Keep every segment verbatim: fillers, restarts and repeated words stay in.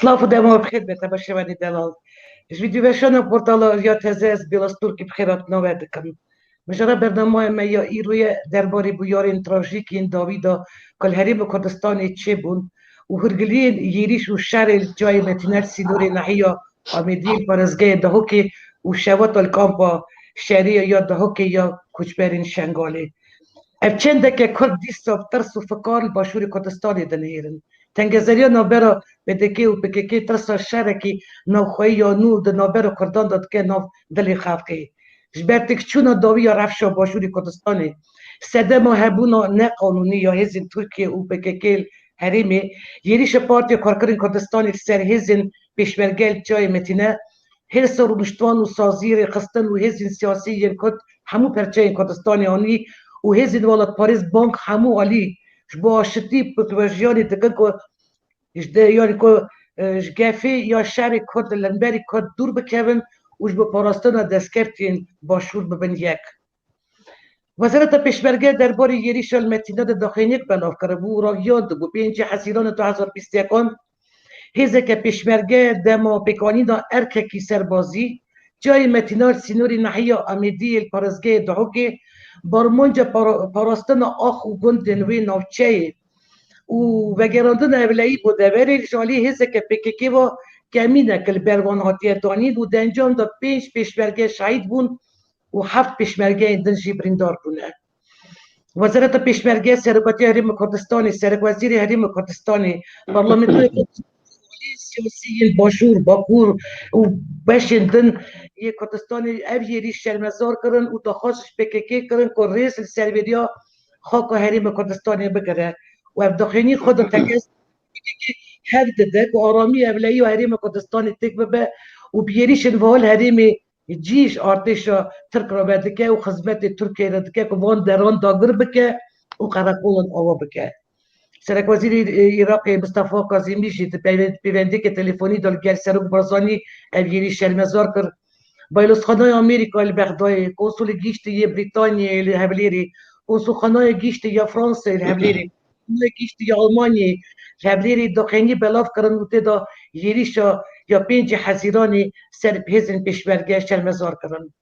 Silav û dema bi xêr be, temaşevanê delal. Ji vîdyoveşana portala Riya Teze ez Bêla Stûrkî bi xêr hatina we dikim. Mijara bernamaya me ya îro ye derbarê bûyerên trajîk yên dawî de ku li Herêma Kurdistanê çêbûn û hûrgiliyên êrîş û şerê li cayê metîne li sînorê nahîya Amêdiyê li parêzgehê Dihokê û şewata li kampa şerê ya Dihokê ya koçberên Şengalê. Ev çendeke Kurd dîsa bi tirs û fikar li Başûrê Kurdistanê dinihêrin. Tengezeriya navbera P D K û P K K tirsa şerekî navxweyî ya nû di navbera Kurdan de dike nav dilê xelkê. Ji ber têkçûna dawî ya rewşa Başûrê Kurdistanê, sedema hebûna neqanûnî ya hêzên Tirkiye û P K K li herêmê, êrîşa Partiya Karkerên Kurdistanê li ser hêzên pêşmerge li cayê metîne, hêrsa rûniştvan û saziyê rêxistin û hêzên siyasî yên Kurd hemû perçeyên Kurdistanê anî û hêzên welatparêz bang hemû alî ji bo aşitî pêkvejiyanê dikin ku ji de, yanî ku, e, ji gefê ya şerê Kurd li hemberî Kurd dûr bikevin û ji bo parastina destkeftiyên Başûr bibin yek. Wezareta Pêşmerge derbarê êrîşa li Metîne de daxuyaniyek belav kiribû û ragihiyandibû, pêncî Hezîrana du hezar bîst û yekan hêzeke pêşmerge dema pêkanîna erkekî serbazî cayê Metîne li sînorê nahiya Amêdiyê li parêzgehê Dihokê bi armanca para-, parastina ax û gundên wê navçeyê û vegerandina ewlehî bo deverê ji alî hêzeke P K K ve kemînek li ber wan hatiye danîn û di encam de pênc pêşmerge şehîd bûn û heft pêşmergeyên din jî birîndar bûne. Wezareta Pêşmerge, Serokatiya Herêma Kurdistanê, Serokwezîrê Herêma Kurdistanê, parlamentoyê siyasî yên Başûr, Bakur û beşên din yê Kurdistanê ev êrîş şermezar kirin û daxwaz ji P K K kirin ku rêz li serveriya xaka Herêma Kurdistanê bigire û ev daxuyanî xwe da tekez P K K hev dide ku aramî ewlehî ya Herêma Kurdistanê têk bibe û bi êrîşên wiha li herêmê cî ji artêşa Tirk re vedike û xizmetê Tirkiyê re dike ku van deran dagir bike û qereqolan ava bike. Serekwezîrê, e, Iraqê Mistefa Kazîmî jî di peyve-, pêvendiyeke telefonî de li gel Serok Barzanî ev êrîş şermezar kir. Baylozxanaya Amerîka li Bexdayê, konsulê giştî yê Brîtanyayê li Hevlêrê, konsulxanaya giştî ya Fransayê li Hevlêrê, konsulxanaya giştî ya Almanyayê li Hevlêrê daxuyanî belav kirin û tê de êrîşa ya pêncî Hezîranê ser hêzên pêşmerge şermezar kirin.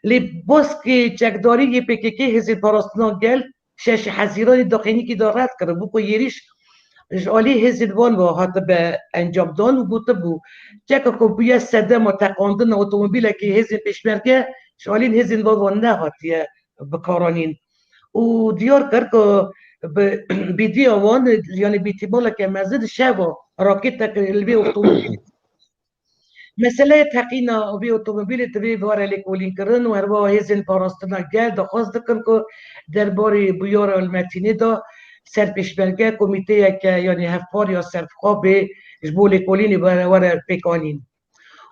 Lê baskê çekdarî yê P K K, hêzên parastina gel, şeşê Hezîranê daxuyaniyekî da red kiribû ku êrîş ji alî hêzên wan ve hatibe encamdan û gotibû, çeka ku bûye sedema teqandina otomobîlekî hêzên pêşmerge ji alî hêzên wan ve nehatiye bikaranîn. Û diyar kir ku bi bîdiya wan, yanî bi îhtîmaleke mezin şeva rakêtek li vê otomobîlê Meseleya teqîna vê otomobîlê divê were lêkolînkirin û herwiha hêzên parastina gel daxwaz dikin ku derbarê bûyera li Metînê de ser pêşmerge komîteyeke, yanî hevpar ya serbixwe bê ji bo lêkolînê were, were pêkanîn.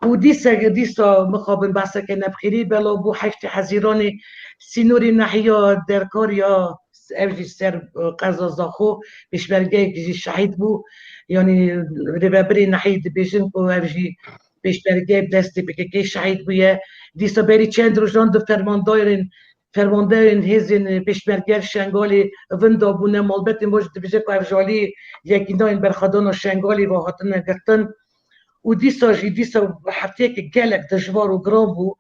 Û dîse, dîsa mixabin behseke nebxêrî belav bû, heştê Hezîranê sînorê nahiya Derkar ya ev jî ser, e, qeza Zaxo pêşmergeyek jî şehîd bû. Yanî rêvebirê nehî dibêjin ku ev jî pêşmerge bi destê P K K şehîd bûye. Dîsa berî çend rojan di fermandayên, fermanderên hêzên pêşmerge li Şengalê vinda bûne. Malbetên wan jî dibêje ku ev ji alî yekînayên berxwedana Şengalê ve hatine girtin. Û dîsa jî, dîsa hefteyeke gelek dijwar û giran bû.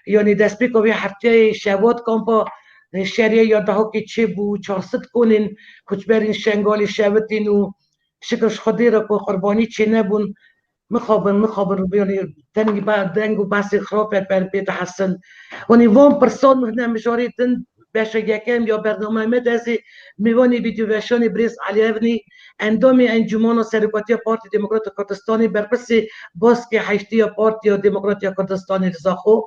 Yanî destpêka vê hefteyê şewat kampa, e, şerê ya Dihokê çêbû, çar sed konên koçberên Şengalê şewitîn û şikir ji Xwedê re ku qurbanî çênebûn. Mixabin, mixabin, yanî dengî ba-, deng û behsê xirab e, ber pê dihesin. Yanî van pirsan hine mijarê din beşa yekem ya bernameyê me de ez ê mêvanê vîdyoveşanê birêz Elî Evnî, endamê Encûmana Serokatiya Partiya Demokrata Kurdistanê, berpirsê baskê heştê ya Partiya Demokrata ya Kurdistanê li Zaxo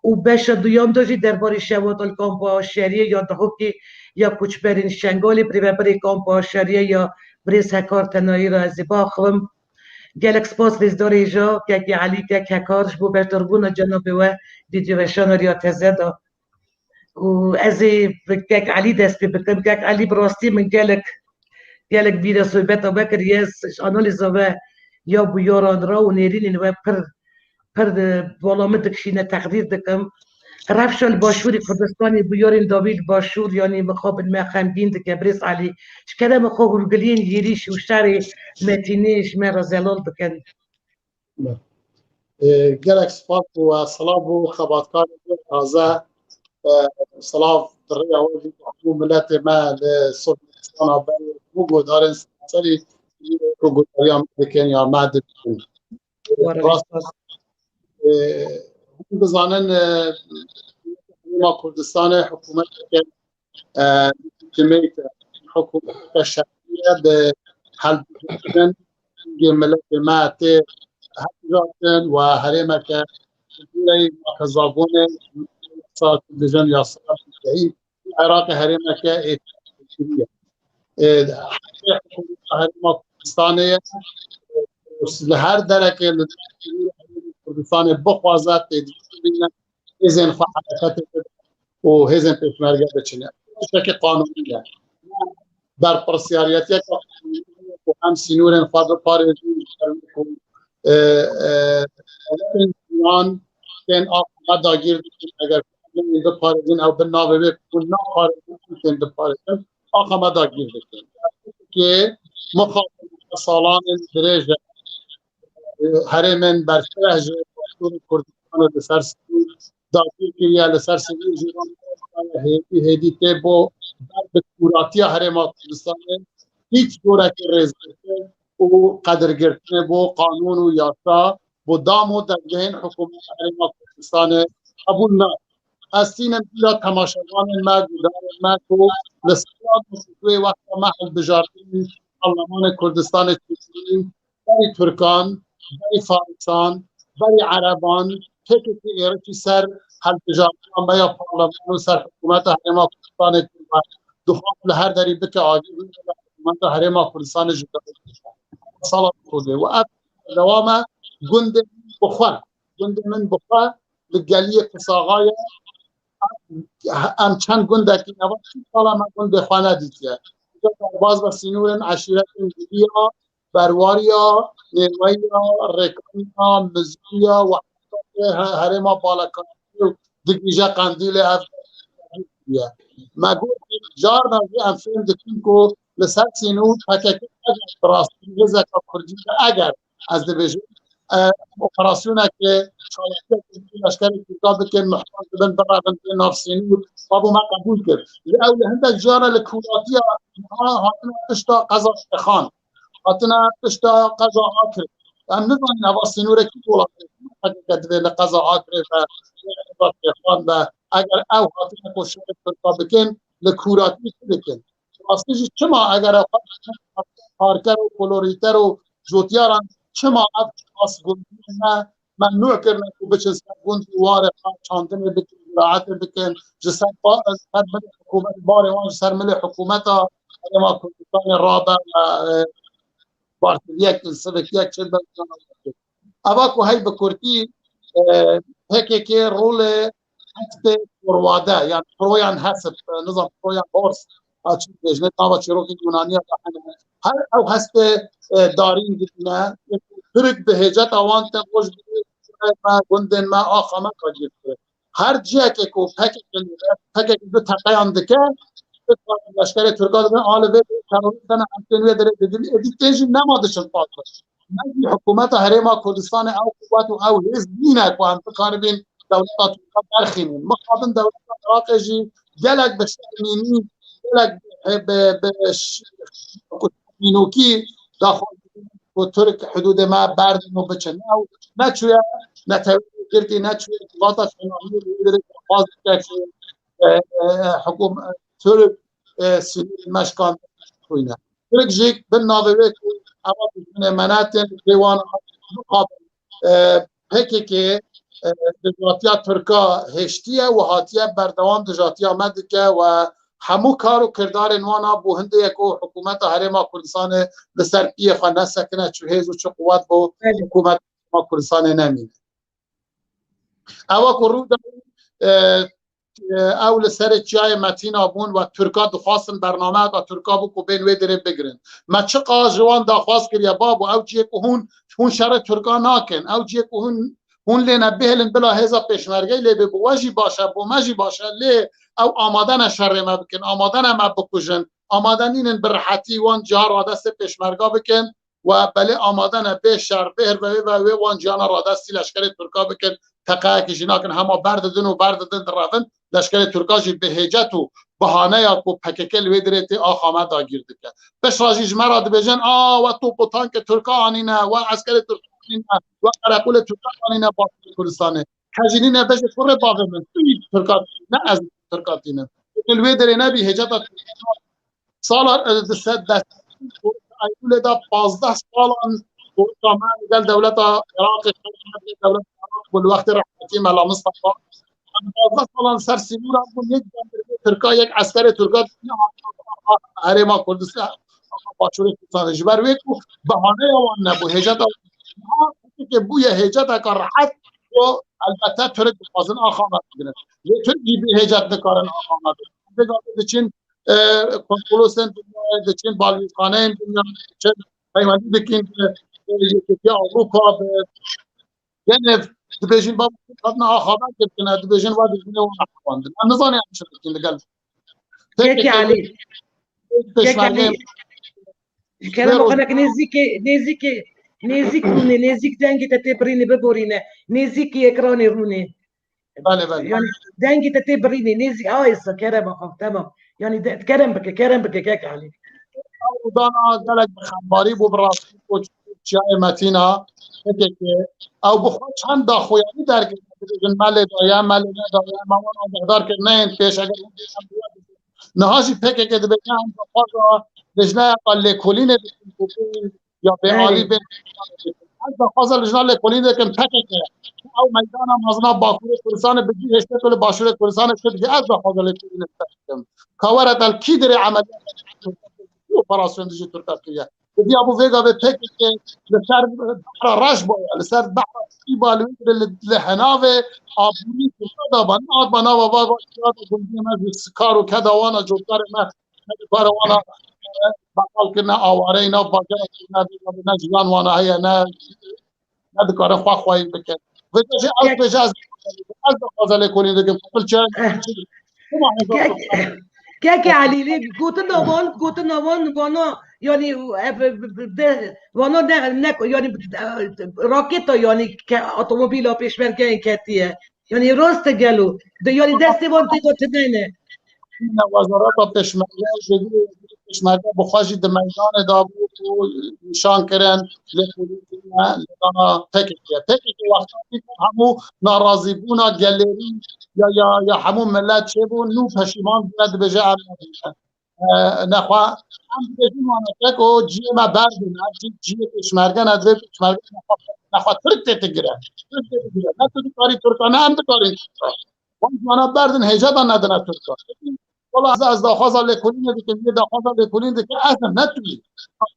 û beşa duyam de jî derbarê şewata li kampa şeriyê ya Dihokê ya koçberên Şengalê bi rêvebirê kampa şeriyê ya birêz Hekar Tenayî re ez ê biaxivim. Gelek spas rêzdarê hêja, kekê Elî, kek Hekar ji bo beşdarbûna cenabê we vîdyoveşana Riya Teze de. Û ez ê bi kek Elî dest pê bikim. Kek Elî bi rastî min gelek, gelek bîra sohbeta we kiriye, ji analîza we ya bûyaran re û nêrînên we pir, pir, e, bala min dikişîne, teqdîr dikim. Rewşa li Başûrê Kurdistanê bûyerên dawî li Başûr, yanî mixabin me xemgîn dike, birêz Elî. Ji kerem xwe hûrgiliyên êrîş û şerê Metînê ji me re zelal bikin. Ê, gelek spas û, e, silav bo xebatkarên taze. E, silav di rêya we jî bo hemû miletê me li Sûriyistana ber û hemû guhdarên seranserî ku guhdariya me dikin ya me dibînin. Rast, e, hûn dizanin, e, Herêma Kurdistanê hikûmeteke, e, legitimate, hikûmeteke şerî ye bi helbestên miletê me tê hilbijartin û herêmeke ji cihê Zagonê, yasa, dijin yasa, Iraqê herêmeke êtî ye. E, heqê hikûmeta Herêma Kurdistanê ye. Li her derekê li Kurdistanê bixwaze têdî bîne, hêzên xwe hereketê bide û hêzên pêşmerge biçine. Tiştekî qanûnî ye. Berpirsyariyetiyeke qanûnî ye ku em sînorên xwe biparêzin, ku, e, e, dewletên jiyan tên axa me dagîr dikin, eger biparêzin, ew bin navê wê ku naparêzin, em tên biparêzin, axa me dagîr dikin. Kê mixabin salan in dirêj e, herêmên berfireh ji Başûrê Kurdistanê li ser sînor dagîr kiriye, li ser sînor jî hêdî hêdî tê bo ber bi kûratiya Herêma Kurdistanê hîç corekî rêzgirtin û qedirgirtinê bo qanûn û yasa, bo dam û dezgehên hikûmeta Herêma Kurdistanê qebûl nake. Ez tînim bîra temaşevanên me, guhdarên me ku li ser wê wexta me hilbijartinî Parlemanê Kurdistanê çêkirî, berî Tirkan, berî Farisan, berî Ereban, P K K êrişî ser hilbijartina me ya parleman û ser hikûmeta Herêma Kurdistanê kir. Dixwest li her derî bike agir, hikûmeta Herêma Kurdistanê ji sala Kurdê. Û ev dewam e, gundê min bi xwe, gundê min bi xwe li geliyê Pisaxa ye. Em çend gundekî nava çil sala me gundê xwe nedîtiye. Derbaz be sînorên eşîretên Dibiya, Berwariya, Nêweya, Rêkaniya, Mizgîya û he-, herêma Balekariyê û digihîje Qendîlê ev ye. Me got, carna jî em fêm dikin ku li ser sînor P K K eger bi rastî hêzeka Kurdî be, eger ez dibêjim, e, operasyoneke çalakiyeke leşkerê Tirka bikin, muhtac dibin, birevin bên nav sînor, ma bo me qebûl kir. Lê ew li hindek cara li kûratiya niha hatine pişta qeza Şêxan, hatine pişta qeza Akrê. Em nizanin eva sînorê kî welatê, P K K divê li qeza Akrê be, qeza Şêxan be. Eger ew hatine ku şerê Tirka bikin, li kûratî çi dikin? Rastî jî çima eger ew parker û kolorîter û cotiyaran çima ev çiqas gundiyên me memnû kirine ku biçin ser gund û warê xwe çandinê bikin, ziraetê bikin, ji ser ba-, ser milê hikûmet, barê wan ji ser milê hikûmeta Herêma Kurdistanê rabe, e, bartiliyek, sivikiyek çêbe. Eva ku hey bi kurtî, e, P K K rolê hestê porwade, yani proyan hesip, e, nizam proyan hors, a çi dibêjne, nava çîrokê Yunaniya da hene. Her ew hestê, e, darîn dibîne, Tirk bi hêceta wan te roj bi me, gundên me, axa me ka girtire. Her cihekê ku P K K, P K K du teqeyan dike, leşkerê Tirka dibin, a li vê terorîst dene, em tên wê derê didin, êdî tên jî nema diçin paş. Me jî hikûmeta Herêma Kurdistanê ew quwet û ew hêz nîne ku em bikaribin dewleta Tirka derxînin. Mixabin dewleta Iraqê jî gelek bi şermînî, gelek bi, bi, bi ş-, nînokî daxwaz ku Tirk hidûdê me berdin û biçin. Ew neçûye neteweyê Tirkî, neçûye civata Şenamiyê, li wê derê daxwaz dike ku, e, e, hikûm-, Tirk, e, sînorên me şikand bixwîne. Tirk jî bin navê wê ku eva dijminê me ne tên, lê wan mixabin, e, P K K, e, dijatiya Tirka hêştiye û hatiye berdewam dijatiya me dike û hemû kar û kirdarên wan a bo hindê ye ku hikûmeta Herêma Kurdistanê li ser piyê xwe nesekine, çi hêz û çi quwet bo hikûmeta Herêma Kurdistanê nemîne. Ewa ku rû da, e, e, ew li serê çiyayê Metîna bûn we Tirka dixwastin bernameyeka Tirka bû ku bên wê derê bigirin. Me çiqas ji wan daxwaz kiriye, babo, ew ciyê ku hûn, hûn şerê Tirka nakin, ew ciyê ku hûn Hûn lê ne bihêlin bila hêza pêşmergeyê lê bê, bo we jî baş e, bo me jî baş e, lê ew amade ne şerê me bikin, amade ne me bikujin, amade nînin bi rehetî wan ciha radestê pêşmerga bikin. We belê amade ne bê şer, bê hirvevê ve wê wan ciyana radestî leşkerê Tirka bikin, teqeyekî jî nakin, hema berdidin û berdidin direvin, leşkerê Tirka jî bi hêcet û bahaneya ku P K K li wê dirê tê axa me dagîr dike. Piştre jî ji me re dibêjin, a we top û tankê Tirka anîne, we eskerê Tirka anîne, we qereqûlê Tirka anîne Başûrê Kurdistanê. Kejî nîne bêje kurê bavê min, tu yî Tirka tînî, ne ez Tirka tînim. Tu li wê derê nebî, hêceta Tirka. Sala, e, di sed dest Eylûlê de pazdeh salan Kurda me li gel dewleta Iraqê, dewleta Iraq bû li wextê rehmetî Mela Mistefa. Em pazdeh salan ser sînûra bûn, yek cenderê Tirka, yek eskerê Tirka nehatiye herêma Kurdistan, Başûrê Kurdistanê. Ji ber wê ku bahaneya wan nebû, hêceta wan, niha P K K bûye hêceteka rehet, ku elbette Tirk dixwazin axa me bigrin. Lê Tirk jî bê hêcet nikarin axa me bigrin. Vêga diçin, e, konsolosên dinyayê, diçin balwîrxaneyên dinyayê, diçin peywendî dikin bi, e, Yekîtiya Ewropa, bi Genev, dibêjin, baba, hatina axa me girtine, dibêjin, va dijminê wan hewandin. Em nizanin em çi dikin li gel. Kekê Elî, Kekê Elî, ji kerema xwe nek nêzîkê, nêzîkê, nêzîk rûnê, nêzîk dengê te tê birînê, biborîne, nêzîkê ekranê rûnê. Belê, belê. Yani dengê te tê birînê, nêzîk, a êsa, kerema xwe, temam. Yani de, kerem bike, kerem bike, Kekê Elî. Ew dana gelek bi xembarî bû, bi rastî, ku çiyayê Metîna, P K K, ew bi xwe çend daxuyanî derketine, dibêjin, me lê daye, me lê nedaye, me wan agahdar kir, neyên pêş, eger hûn bêjin, niha jî P K K dibêje, em daxwaza lijneyeka lêkolînê dikin, ku bê ya bêalî bê. Ez daxwaza lijna lêkolînê dikim, P K K. Ew meydana mezina Bakurê Kurdistanê bi cî hêştê li Başûrê Kurdistanê çi dike, ez daxwaza lêkolînê dikim. Ka were tel kî dirê emeliyat operasyon dijî Tirka kiriye. Diya bû vêga vê P K K li ser behra reş boye, li ser behra Sîba li wê li, li henavê abûrî Tirka da ba, nehat ba nava va, va, va, gundiyê me ji sikar û keda wana, cotkarê me, me dikare wana, e, betal kirine, awareyî nav bajara kirine, ne, ne jiyan wana heye, ne, ne dikare xwe xweyî bike. Vêca jî ez bêje ez, ez dixwaze lêkolîn dikim, qil çi, çi, çima hêza Kek-, Kekê Elî, lê gotina wan, gotina wan, vana, yani, ev, de, vana ne, ne, yani, e, raketa, yani, ke, otomobîla pêşmergeyên ketiye. Yani, rast e gelo. De, yani, destê wan tê de tune ne. Wezareta Pêşmerge, Pêşmerge bi xwe jî di meydanê de bû û nîşan kirin, lêkolîn kirine, li dana P K K. P K K wexta dît hemû narazîbûna gelêrî ya, ya, ya hemû milet çêbû, nû peşîman bûne, dibêje, em nebûne. E, nexwe, em dibêjin wana, keko, ciyê me berdin, ev cî, ciyê pêşmerge ne, divê pêşmerge nexwe, nexwe Tirk tê digire. Tirk tê digire. Ne tu dikarî Tirka, ne em dikarîn Tirka. Wan civana berdin, hêceta nedine Tirka. Wala ez, ez daxwaza lêkolînê dikim, yê daxwaza lêkolînê dike, ez ne tu yî.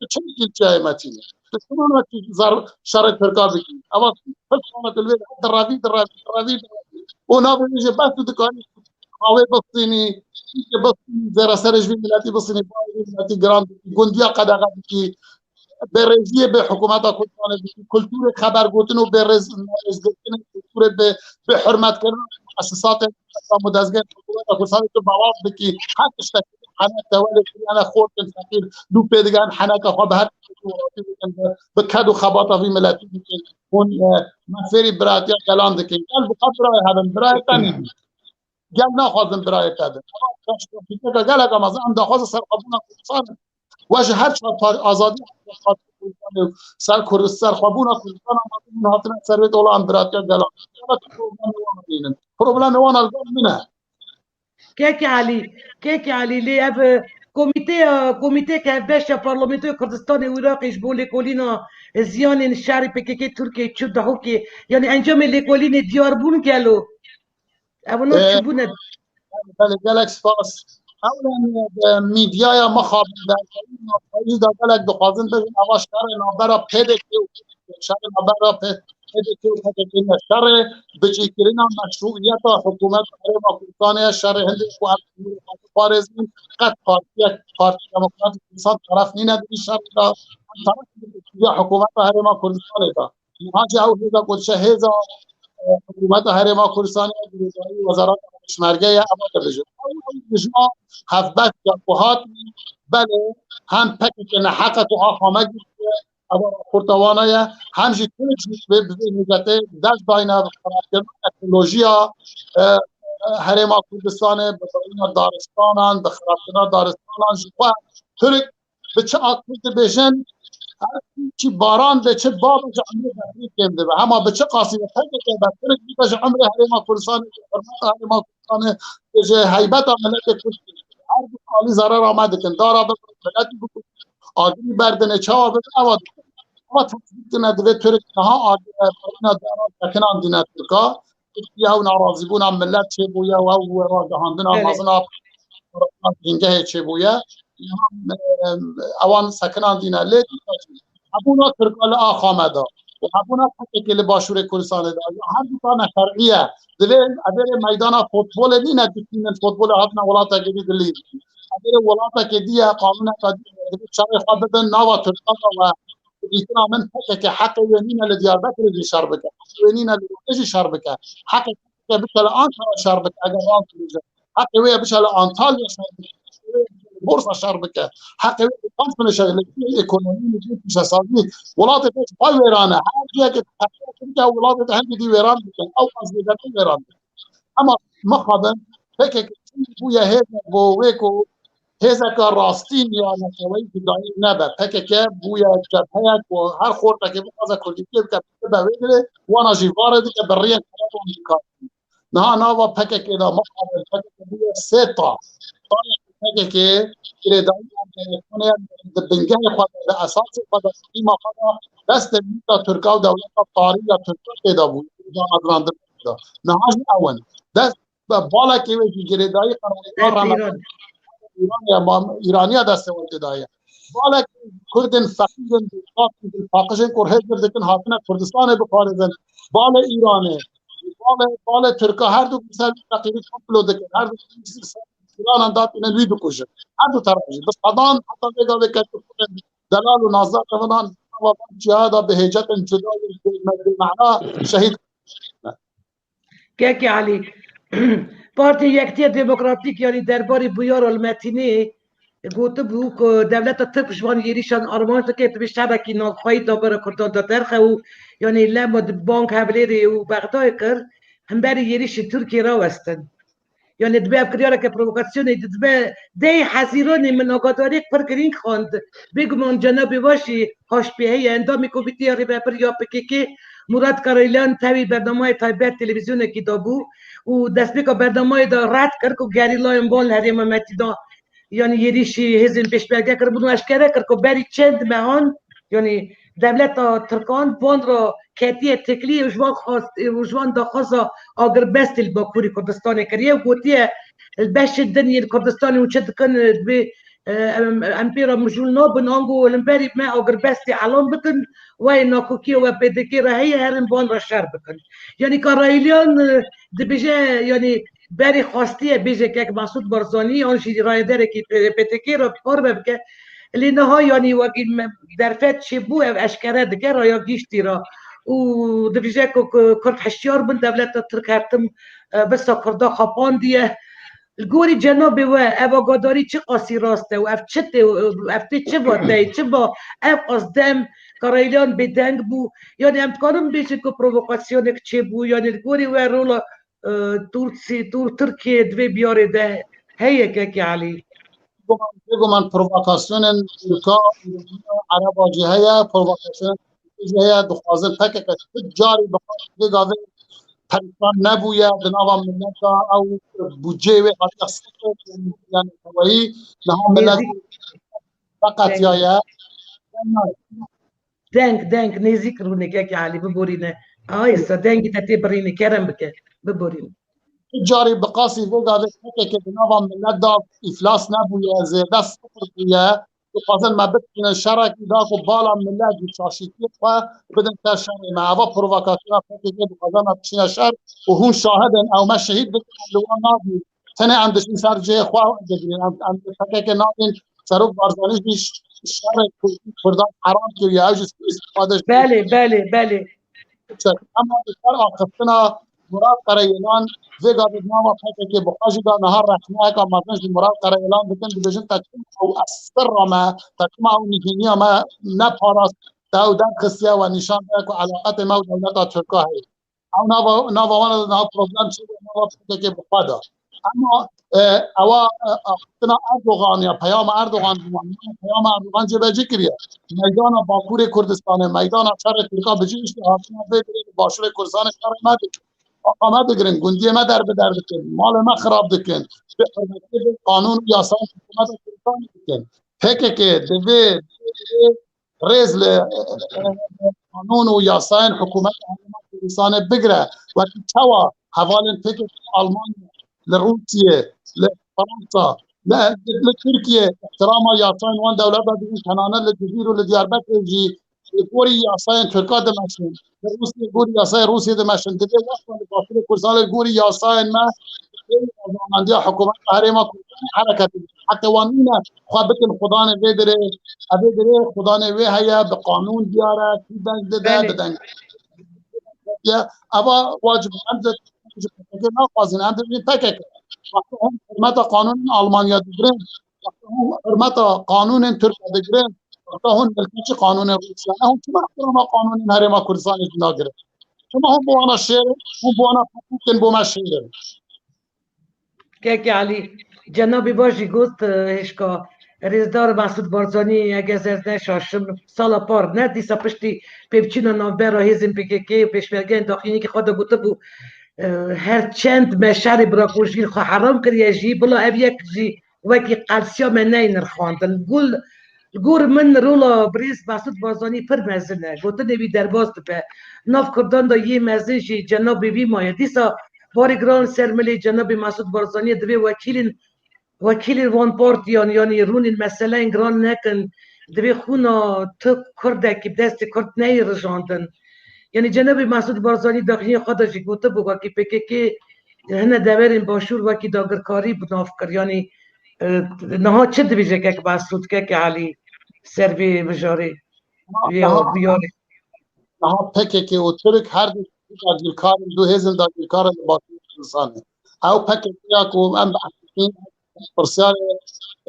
Tu çi dikî çiyayê Metînê? Tu çima ne tu zar-, şerê Tirka bikî? Eva pir xanat li wê direvî, direvî, direvî, direvî. Û navê wî jî bes tu dikarî qawê bistînî, îşê bistînî, zêre serê ji vî miletî bistînî, bayê vî miletî giran dikî, gundiya qedexe dikî, bêrêziyê bi hikûmeta Kurdistanê dikî, kulturê xebergotin û bêrêz-, bêrêzgirtinê, kulturê bi, bi hurmetkirina muessisatên û dezgehên hikûmeta Kurdistanê tu belav dikî, her tiştekî henek tewelê kiriyane xortên feqîr, dû pê digerin heneka xwe bi her tiştekî welatî bikin, bi, bi ked û xebata vî miletî bikin. Hûn, e, me fêrî biratiya gelan dikin. Gel bi xwe birayê hebin, birayê te nînin. Gel naxwazin birayê te bin. Ama karşıdakî gelek ama em daxwaza serxwebûna Kurdistan in. We ji her çar par-, azadî, ser Kurd-, serxwebûna Kurdistan ama min hatine ser vê dola em biratiya gelan. Problemê wan nînin. Problemê wan li gel min e. Kek Elî, Kek Elî, lê ev, e, komîteya, komîteyeke hevbeş ya Parlamentoya Kurdistanê û Iraqê ji bo lêkolîna, e, ziyanên şerê P K K Tirkiyê çû Dihokê, yanî encamê lêkolînê diyar bûn gelo? Ew wina Ee, çi bûne? Belê, gelek spas. Ewlen, e, mîdyaya mixabin derkevî, navxweyî de gelek dixwazin bêjin, eva şerê navbera P D K û, şerê navbera P-, P D K û P K K ne. Şerê bicîkirina meşrûiyeta hikûmeta Herêma Kurdistanê ye, şerê hindê ku em parêzîn, qet partiyek, Partî Demokratîk Kurdistan teref nîne di vî şerê de, em teref ya hikûmeta Herêma Kurdistanê de. Niha jî ew hêza ku diçe hêza Hikûmeta Herêma Kurdistanê, girêdayî Wezareta Pêşmerge ye, eva dibêje. Ew, ew dijna hevbeş ya ku hat, belê, hem P K K neheqe ku axame girtiye, eva raporta wana ye, hem jî Tirk jî bi, bi vê nîzetê dest dayne bi xirabkirina ekolojiya, e, e, Herêma Kurdistanê, bi birîna daristanan, bi xirabkirina daristanan ji xwe Tirk bi çi aktir dibêjin, her çi baran de çi babe ji emrê Betirî kêm dibe. Hema bi çi qasî be P K K be Tirk bike ji emrê Herêma Kurdistanê, ji hurmeta Herêma Kurdistanê, ji heybeta miletê Kurd. Her du alî zerera me dikin. Dara bibin, miletî bikujin. Agirî berdinê, çawa bibin, ewa dikin. Ama tesbît dine divê Tirk niha agire, barîna dara sekinandîne Tirka. Tirkiye ew narazîbûna millet çêbûye û ew ragihandina Belê. mezin a hingehê çêbûye. Niha, em, ewan sekinandîne. Lê dîsa jî hebûna Tirka li axa me de û hebûna P K K li Başûrê Kurdistanê de ya her du tane ferî ye. Divê evêrê meydana futbolê nîne dikînin, futbolê hatine welatekê dî dilî. Evêrê welatekê dî ye, qanûneke dî ye. Divê çavê xwe bibin nava Tirkan de we. Dîtina min P K K heqê wê nîne li Diyarbekirê jî şer bike. Heqê wê nîne li Wanê jî şer bike. Heqê P K K bike li Ankara şer bike, eger rast dibêje. Heqê wê ye biçe li Antalya şer bike. Heqê wê ye biçe li Bursa şer bike. Heqê wê ye li Samsunê şer bike. Li ekonomî, li pîşesazî, welatê te ji xwe wêran e. Her cihekê te heqê bike, welatê te hingî dî wêran bike. Ew qas zêdetir wêran bike. Ema mixabin P K K bûye hêzek bo wê ku hêzeka rastîn ya neteweyî cudayî nebe. P K K bûye cebheyek ku her xortekê bixwaze kurdîtiyê bike, bibe wê dilê, wana jî vare dike, bi riyên xelat wan dikar. Niha nava P K K de mixabin P K K bûye sê ta. Tayê P K K girêdayî ya telefonê di bingehê xwe de, di esasê xwe de, di qîma xwe de, destê mîta Tirka û dewleta tarî ya Tirka tê de bû. Da adlandin. Niha jî ew in. Dest Be balekê wê jî girêdayî qerargah Dest reme Îran. Îranê ya mam-, Îraniya destê wan tê daye. Balekê Kurdên feqîr in, dilpaq in, dilpaqij in ku hêzir dikin hatine Kurdistanê biparêzin. Balê Îranê, balê, balê Tirka her du ser feqîrî komplo dikin. Her du ser Îranan datînin wî dikujin. Her du teref jî. Bi sedan heta vê gavê keşif Kurdên delal û nazdar tevanan nava van cihada bi hêcetin cuda û bi, bi mehna şehîd. Kekê Elî, Partiya Yekitiya Demokratîk, yanî derbarê bûyera li Metînê gotibû ku dewleta Tirk ji van êrîşan armanc dike, divê şerekî navxweyî navbera Kurdan de derxe û, yanî, lema di bang Hewlêrê û Bexdayê kir, hemberî êrîşên Tirkiyê rawestin. Yanî dibe ev kiryareke provokasyonê dibe deh Hezîranê min agadariyek pir girîng xwend. Bêguman cenabê we jî H P heye, endamê Komîteya Rêvebir ya P K K, Murat Karaylan, tevî bernameyê taybet televîzyonekî dabû û destpêka bernameyê de red kir ku gerîlayên van li herêma Metî de, yanî êrîşî hêzên pêşmerge kiribûn û eşkere kir ku berî çend mehan, yanî dewleta Tirkan van re ketiye teklî û ji wan xwest, û ji wan daxwaza agirbestê li Bakurê Kurdistanê kiriye û gotiye, li beşên din yên Kurdistanê hûn çi dikin, divê, e, em, em pê re mijûl nabin, ango li hemberî me agirbestê elan bikin, wayê nakokiyê we P D K re heye, herin van re şer bikin. Yanî Karaylan, e, dibêje, yanî berê xwestiye bêje kek Mesûd Barzanî, an jî rayederekî P D K re parve bike. Lê niha, yanî, wekî me derfet çêbû, ev eşkere dike raya giştî re. Û dibêje ku, ku Kurd hişyar bin, dewleta Tirk her tim, e, birsa Kurda xapandiye. Li gorî cenabê we, ev agadarî çi qasî rast e û ev çi tê, ev tê çi vateyê, çi va ev qas dem Karaylan bêdeng bû? Yanî em dikarin bêjin ku provokasyonek çêbû, yanî li gorî we rola, e, Tûrk-, Tûr-, Tirkiye di vê biyarê de heye, Kekê Elî? Bêguman, bêguman provokasyonên Tirka, Ereba jî heye, provokasyonên Tirkiyê jî heye, dixwazin P K K tu carî bi xwe vê gavê perîşan nebûye, di nava millet de ew budceyê wê hatiye sifir, yanî neteweyî, niha millet Nêzîk. Feqet ya ye. Deng, deng, nêzîk rûnê, Kekê Elî, biborîne. Aha, êsta dengê te tê birînê, kerem bike, biborîne. Tu carî bi qasî vê gavê P K K di nava millet de îflas nebûye, zêde sifir bûye. Dixwazin me bikişînin şerekî da ku bala millet jî şaşîtiyê xwe bidin ser şerê me. Eva provokasyona P K K dixwaze me bikişîne şer û hûn şahid in, ew me şehîd bikin, em li wan nabîn. Tenê em diçin ser cihê xwe digrin. Em, em P K K nabîn. Serok Barzanî jî ş-, şerê Kur-, Kurdan heram kiriye. Ew jî îstîfade ji Belê, belê, belê. Ema li ser axiftina Murat Qereyelan vê gavê nava P K K bi xwe jî de niha rexneyeka mezin ji Murat Qereyelan dikin, dibêjin te çima ew sirra me, te çima ew nihêniya me neparast, te ew derxistiye we nîşan daye ku eleqetê me û dewleta Tirka heye. Ew nava, nava wan de niha problem çi bû, nava P K K bi xwe de. Ema, e, ewa, e, axiftina Erdogan ya peyama Erdogan, peyama Erdogan cêbecî kiriye. Meydana Bakurê Kurdistanê, meydana şerê Tirka bi cî işte hatina vê dirê li Başûrê Kurdistanê şerê me dikin. Axa me digirin, gundiyê me derbider dikin, malê me xirab dikin. Bi hurmetê bi qanûn û yasayan hikûmeta Kurdistanê dikin. P K K divê, divê rêz li, e, e, qanûn û yasayên hikûmeta Herêma Kurdistanê bigire. Wekî çawa hevalên P K K li Almanya, li Rûsiyê, li Fransa, li, li Tirkiyê ihtirama yasayên wan dewleta dibin, tenane li Cizîr û li Diyarbekirê jî li gorî yasayên Tirka dimeşin. Li Rûsiyê gorî yasayên Rûsiyê dimeşin. Divê wexta li Başûrê Kurdistanê li gorî yasayên me, rêzamendiya hikûmeta Herêma Kurdistanê hereket bikin. Heqê wan nîne xwe bikin xudanê vê dirê, evê dirê xudanê wê heye, bi qanûn diyar e, kî deng dide, Belê. bi deng. Eva wacib em de ji P K K naxwazin, em dibêjin P K K. Wexta hûn hurmeta qanûnên Almanya digirin, wexta hûn hurmeta qanûnên Tirkiye digirin, wexta hûn milkeçî qanûnên Rûsya ne, hûn çima ihtirama qanûnên Herêma Kurdistanê jî nagirin? Çima hûn bi wana şêr in, hûn bi wana pepûk in, bo me şêr in? Kekê Elî, cenabê baş jî got, e, hêşka rêzdar Mesûd Barzanî, eger ez neşaşim, sala par ne, dîsa piştî pêvçûna navbera hêzên P K K û pêşmergeyên daxînî ki xwe de gotibû, e, her çend me şerê birakojîn xwe heram kiriye jî, bila ev yek jî wekî qelsiya me neyê nirxandin. Li gor, li gor min rola birêz Mesûd Barzanî pir mezin e. Gotinê wî derbas dibe. Nav Kurdan de yê mezin jî cenabê wî maye. Dîsa barê giran ser milê cenabê Mesûd Barzaniyê divê wekîlên, wekîlên van partiyan, yanî rûnên meseleyên giran nekin. Divê xûna tu Kurdekî bi destê Kurd neyê rijandin. Yanî cenabê Mesûd Barzanî daxiyê xwe de jî gotibû, wekî P K K hine deverên Başûr wekî dagirkarî bi nav kir. Yanî, e, niha çi dibêje kek Mesûd, kek Elî ser vê mijarê, vê Niha, biyarê? niha P K K û Tirk her du dagirkar in, du hêzên dagirkar in li Başûrê Kurdistanê. Ew P K K ya ku em behs dikin, pirsyarê,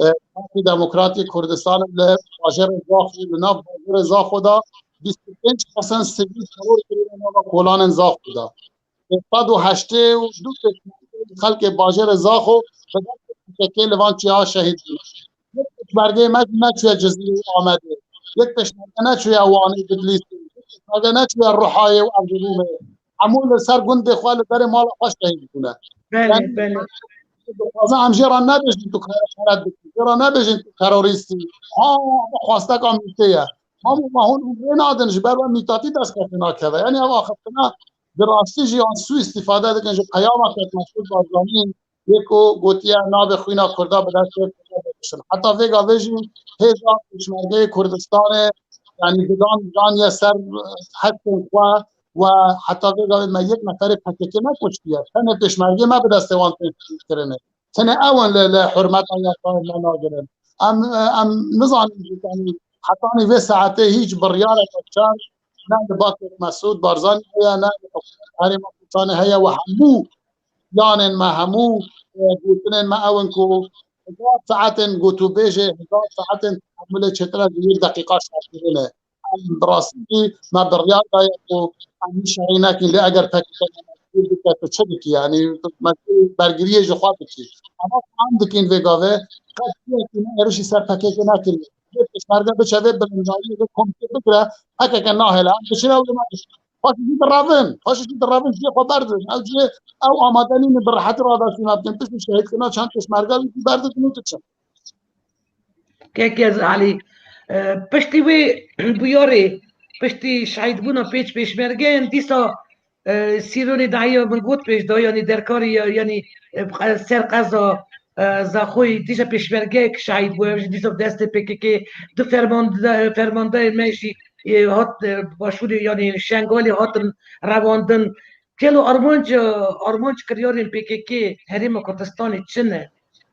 e, Partî Demokratî Kurdistanê li bajêrê Zaxo, li nav bajêrê Zaxo de bîst û pênc kesên sivîl teror kirine nava kolanên Zaxo de. Sed û heştê û du kes xelkê bajêrê Zaxo bi destê P K K li van çiya şehîd bûne. Yek pêşmergeyê me jî neçûye Cizîrê û Amedê. Yek pêşmerge neçûye Wanê, Bidlîsê. Yek pêşmerge neçûye Ruhayê û Erzirûmê. Hemû li ser gundê xwe, li derê mala xwe şehîd bûne. Belê, Yanî belê. dixwazin em jê re nebêjin tu kare-, xelet dikî. Jê re nebêjin tu terorîstî. Ha, bu xwesteka mîtê ye. Mam û mahûn hûn rê nadin, ji ber we mîtatî dest pê nakeve. Yanî ev axiftina bi rastî jî an sû îstîfade dikin ji peyama kek Mesûd Barzanî, yê ku gotiye navê xwîna Kurda bi destê Kurda bikişin. Heta vê gavê jî hêza Pêşmergeyê Kurdistanê, yanî didan daniye ser hestên xwe we heta vê gavê me yek neferê P K K nekuştiye. Tenê Pêşmergê me bi destê wan tên kirine. Tenê ew in li, li hurmeta yasayê me nagirin. Em, em nizanin, yanî hetanî vê saetê hîç biryareke şer ne li bakê Mesûd Barzanî heye, ne li Herêma Kurdistanê heye û hemû yanên me, hemû, e, gotinên me ew in ku hezar saetên gotûbêjê, hezar saetên tehemulê çêtir e, ji yek deqîqa şertir e. Em bi rastî jî me biryar daye ku em hîn şerî nekin, lê eger P K K mecbûr bike, tu çi dikî? Yanî tu mecbûr bergiriyê ji xwe dikî. Ama em dikin vê gavê, qet yekî me êrişî ser P K K nekiriye. Lê pêşmerge biçe vê bilindariyê, vê komîtê bigire, P K K nahêle. Em diçin ew ê me diçin. Paşê jî direvin, paşê jî direvin, cihê xwe berdin. Ew cihê, ew amade nînin bi rehetî radestî me bikin. Piştî şehîdkirina çend pêşmerge wî jî berdidin û diçin. Kek Elî, e, piştî wê bûyarê, piştî şehîdbûna pênc pêşmergeyan, dîsa, e, Sîronê dahiya min got pêş de, yanî derkarê ya, yanî, e, ser qeza, e, Zaxoyê dîsa pêşmergeyek şehîd bû, ev jî dîsa bi destê P K K, du fermande-, fermandeyên me jî, e, hat, e, Başûrê, yanî Şengalê hatin revandin. Gelo armanc, armanc kiryarên P K K Herêma Kurdistanê çi ne?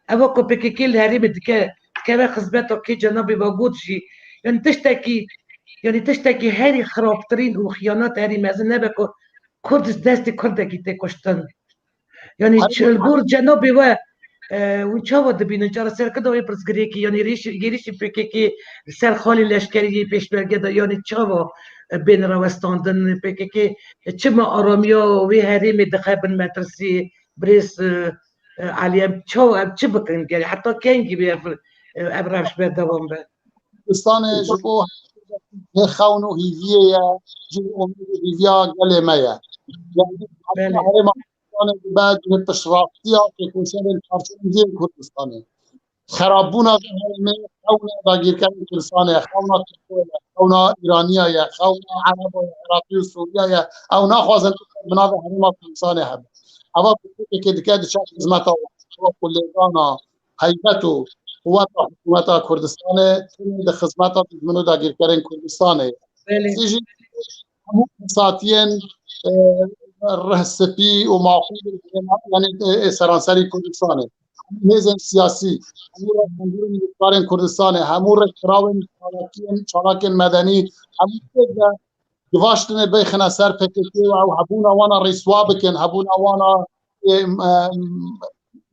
Ev ku P K K li herêmê dike, dikeve xizmeta kê cenabê ve got jî, yani tiştekî Yanî tiştekî herî xirabtirîn û xiyanet herî mezin nebe ku Kurd destê Kurdekî tê kuştin. Yanî Her çi li gor cenabê we, e, hûn çawa dibînin çareserkirina wê pirsgirêkî, yanî rêş-, êrîşî P K K li ser xalên leşkerî yê pêşmerge de, yanî çawa, e, bên rawestandin P K K, e, çima aramiya wê herêmê dixe bin metirsiyê, birêz, e, e, Elî, em çawa, em çi bikin? Gerê heta kengî bê ev, e, ev rewş berdewam be? Kurdistanê ji bo hê xewn û hîviyê ye, cih û umêd û hîviya gelê me ye. Yani, Belê. Herêma Kurdistanê dibe cihê piştrastîya têkoşerên parçebûyî Kurdistanê. Xerabûna vê herêmê xewna dagîrkerên Kurdistanê ye, xewna Tirko ye, xewna Îraniya ye, xewna Ereba ye, Iraqî û Sûriya ye. Ew naxwazin bi navê herêma Kurdistanê hebe. Eva P K K dike diçe xizmeta wan. Ewa ku lêdana heybet û quweta hikûmeta Kurdistanê tune di xizmeta dijmin û dagîrkerên Kurdistanê ye. Belê. Sê jî hemû kesatiyên, e, rih spî û maqûl, yanî, e, e, seranserî Kurdistanê. Hemû hêzên siyasî, hemû rêxandinên karên Kurdistanê, hemû rêkxirawên çalakiyên, çalakên medenî, hemû têk de givaştine bêxine ser P K K û ew hebûna wana rîswa bikin, hebûna wana, e, e,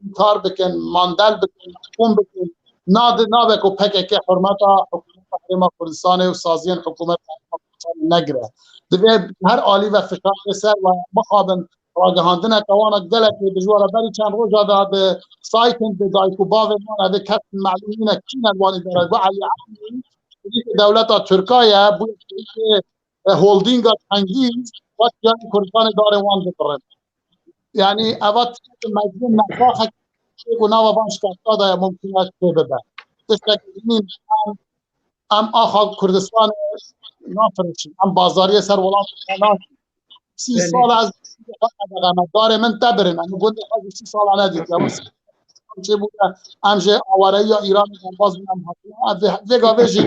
înkar bikin, mandel bikin, mehkûm bikin. Nade, nabe ku P K K hurmeta hikûmeta Herêma Kurdistanê û saziyên hikûmeta Herêma Kurdistanê negire. Divê her alî ve fişarê ser we mixabin ragihandineke wana gelek ê dijwar e. Berî çend roja de bi saytên bi dayik û bavên wan, evê kes melûm nîne kî ne li wan îdare. Got Elî Elî, şerîkê dewleta Tirka ye, bûye şerîkê, e, holdînga Cengîz, wek yanî Kurdistanê darê wan dikirin. Yani eva tiştekî mecnûn, nexaxek ku nava van şikafta de ya mumkin e tê bibe. Tiştekî din em, em axa Kurdistanê nafirişin. Em bazariyê ser welatê xwe nakin. Sî Belê. Sal ez qedexe me, darê min te birin. Em gundê xwe ji sî sala nedîtiye. Em çê bûye, em ji awareyiya Îranê derbas bûn, em hatine. Em vê, vê gavê jî,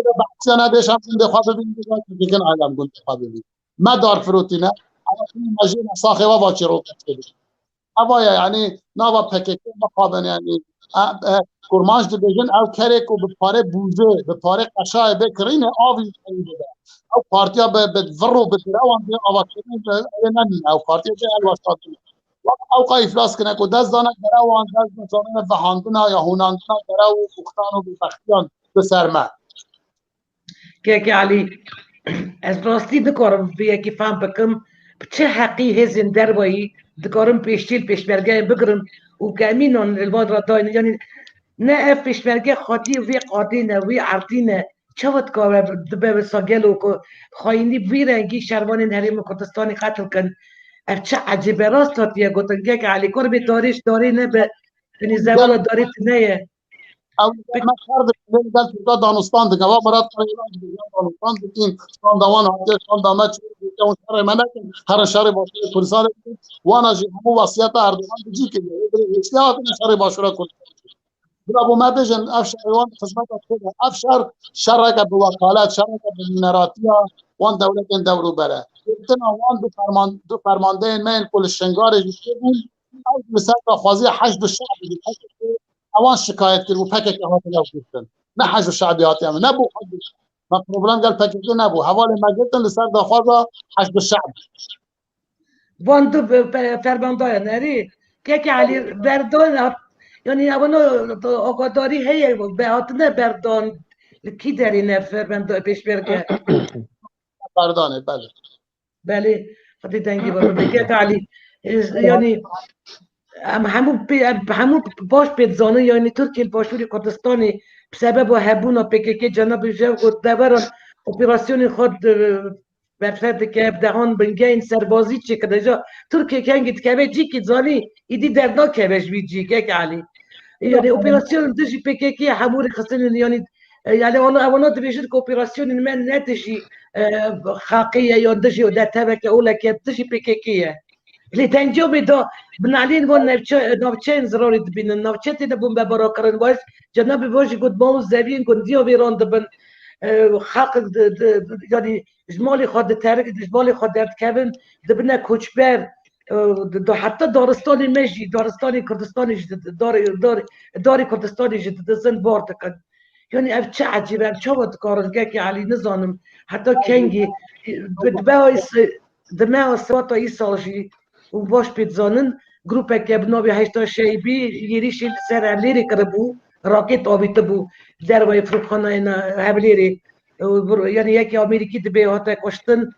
vê behsiya nedê, em gundê xwe bibîn, vê gavê dikin, em gundê xwe bibîn. Me dar firotîne, ewa me jê me saxê we va çîroka çêbir. Eva ye, yanî nava P K K mixabin, yanî, e, e, kurmanc dibêjin, ew kerê ku bi parê bûje, bi parê qeşayê bê kirîne, avî, avî bibe. Ew partiya bi, bi vir û bi direwan bê avakirin, ew ê nemîne, ew partiya bê helweşandin. Wek ew qay îflas kine ku dest dane derewan, dest dane vehandina ya hûnandina derew û bûxtan û bêbextiyan bi ser me. Keke Elî, ez rastî nikarim vê yekê fehm bikim, bi çi heqî hêzên derweyî dikarin pêşçî li pêşmergeyên bigirin û gemînan li van re daynin? Yanî ne ev pêşmerge xwedî vê qadê ne, wê erdî ne, çawa dikare dibe wisa gelo ku xayînî bi vî rengî şervanên Herêma Kurdistanê qetil kin? Ev çi ecêbe rast hatiye gotin? Keke Elî, kor bê darê ji darê nebe, yanî zevala darê tune ye. Ew me şer dikin, lê gel Tirka danûstan dikin. Va Mirat Karayê dibêje danûstan dikin, şanda wan hatiye, şanda me çû, ew şerê me nekin, herin şerê Başûrê Kurdistanê bikin. Wana jî hemû wesiyeta Erdogan bi cî kiriye. Wê birê hêştê hatine şerê Başûra Kurdistanê. Bila bo me bêjin, ev şerê wan xizmeta kê de? Ev şer, şereke bi wekalet, şereke bi nûneratiya wan dewletên dewrûber e. Girtina wan du ferman-, du fermandeyên me yên ku li Şingalê jî tê bûn, ew li ser daxwaziya Heşd û Şe'bê jî, ewan şikayet kir û P K K hatine girtin. Ne Heşd û Şe'bê hatiye min. Nebû Heşd û Şe'b. Me problem gel P K K nebû. Hevalên me girtin li ser daxwaza Heşd û Şe'b. Van du be-, pe-, fermandayan erê. Keke Elî berdan hat-, yanî ewana agadarî heye, be hatine berdan, li kî derê ne fermanda pêşmerge? Berdanê, belê. Belê, Xwedê dengê we bibe. Keke Elî, e, yanî em hemû pê-, em hemû baş pê dizanin, yanî Tirkiye li Başûrê Kurdistanê bi sebeba hebûna P K K, cenabê Jev got, deveran operasyonên xwe di-, berfireh dike, bi dehan bingehên serbazî çêkirine. Ca Tirkiye kengî dikeve cîkî, zanî îdî dernakeve ji vî cî, Keke Elî. Yanî operasyon dijî P K K hemû rêxistinên, yanî, e, yanî wana, wana dibêjin ku operasyonên me ne dijî, e, xaqê ye, yan dijî neteweke oleke, dijî P K K ye. Lê tengiya wê da bi nalên wan navçe-, navçeyên zirarê dibînin. Navçe têne bombebarakirin. Wayis cenabê we jî got, mal û zeviyên gundiya wêran dibin. E, xelk di, di, di, yanî ji malê xwe diterik, ji malê xwe derdikevin, dibine koçber. E, di, di, heta daristanê me jî, daristanê Kurdistanê jî, di, di, darê, darê, darê Kurdistanê jî didizin, bar dikin. Yanî ev çi ecîb e, ev çawa dikarin kekê Elî, nizanim. Heta kengî, bi, di meha îs-, di meha Sibata îsal jî, û baş pê dizanin, grûpeke bi navê Heşta Şeybî yêrîşê li ser Hevlêrê kiribû, rakêt avîtibû dervayê firokxanayê ne-, Hevlêrê. Û bir-, yanî yekê Amerîkî dibê hate kuştin.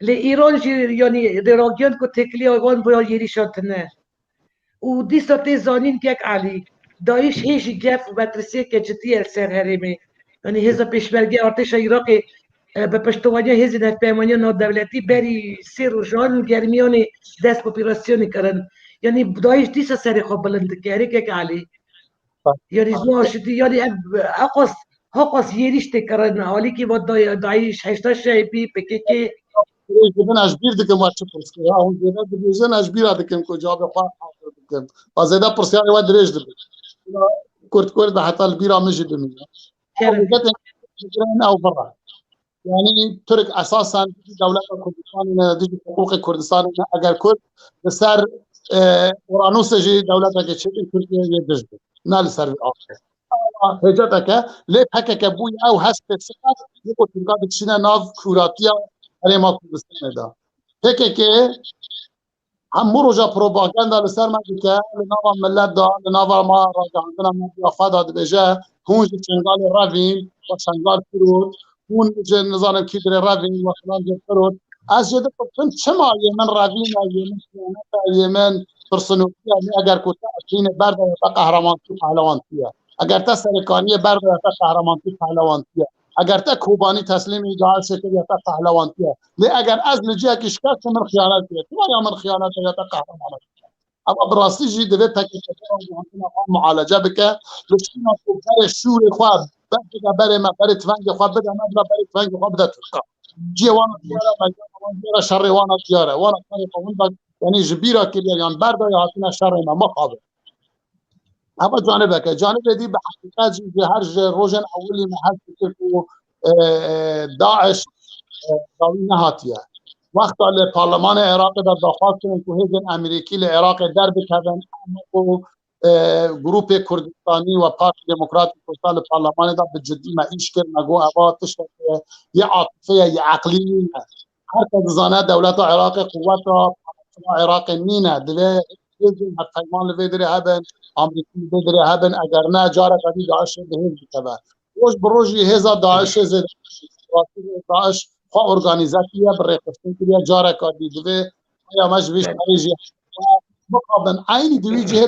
Lê Îran jî, yanî, rê ragiyan ku têkiliya wan bi yêrîşan tune. Û dîsa tê zanîn kek Elî, DAIŞ hê jî gef û metirsiyeke cidî ye li ser herêmê. Yanî hêza pêşmerge artêşa Iraqê, e, bi piştevaniya hêzên hevpeymaniya navdewletî berî sê rojan Germiyanê dest bi operasyonê kirin. Yanî DAIŞ dîsa serê xwe bilind dike, herê kek Elî. Yanî ji bo aşitî, yanî ev, heqas, heqas yêrîş tê kirin, alîkî va DAIŞ, Heşta Şeybî, P K K. Dirêj dibin, ez ji bîr dikim we çi pirs kir. Ha, hûn zêde dibêjin, ez ji bîra dikim ku cevabê xwe hazir dikim. Wa zêde pirsyarê we dirêj dibin. Kurt kurt be heta li bîra min jî bimîne. Kerem. Ew zêde tê ew bira. Yanî Tirk esasen dijî dewleta Kurdistanê ne, dijî hiqûqê Kurdistanê ne. Eger Kurd li ser, e, Uranusê jî dewleteke çêtir Tirkiye yê dij be. Ne li ser vê axê. Hêceteke, lê P K K bûye ew hestê siqet, wekî Tirka dikişîne nav kûratiya herêma Kurdistanê de. P K K hemû roja propaganda li ser me dike, li nava millet de, li nava me ragihandina medya xwe de dibêje, hûn ji Şengalê revîn, we Şengal firot, hûn ji nizanim kî dirê revîn, we filan cê firot. Ez jê dipirsim, çima yê min revîn e, yê min xiyanet e, yê min tirsinokî ye, lê eger ku te Efrînê berdaya, te qehremanî û pehlewanî ye. Eger te Serêkaniyê berdaya, te qehremanî û pehlewanî ye. Eger te Kobanî teslîmî DAIŞê kiriye, te pehlewanî ye. Lê eger ez li cihekî şikestim, min xiyanet kiriye. Çima ya min xiyanet kiriye, te qehreman e? Eva bi rastî jî divê P K K ragihandina xwe mualece bike. Li şûna ku berê şûrê xwe ber bide berê me, berê tivengê xwe bide me, bila berê tivengê xwe bide Tirka. Cihê wana diyar e, meydana wan diyar e, şerê wana diyar e. Wana karê xwe winda, yanî ji bîra kiriye, yan berdaya hatine şerê me, mixabin. Eva canibeke. Canibê dî bi heqîqet jî ji her ji rojên ewilî me hest dikir ku, e, e, DAIŞ, e, dawî nehatiye. Wexta li Parlemanê Iraqê de daxwaz kirin ku hêzên Amerîkî li Iraqê derbikevin, em ku, e, grûpê Kurdistanî û Partî Demokratîk Kurdistan li Parlemanê de bi cidî me îş kir, me got, eva tiştekê yê atifê ye, yê eqlî nîne. Her kes dizane dewleta Iraqê quweta Iraqê nîne. Divê hêzên hevpeyman li vê dirê hebin, Amerîkî li vê dirê hebin, eger ne careke dî DAIŞê bi hêz dikeve. Roj bi rojî hêza DAIŞê zêde, rastî DAIŞ xwe organîze kiriye, bi rêxistin kiriye, careka dî divê aya me ji vî şerê jî mixabin. Eynî di wî cihê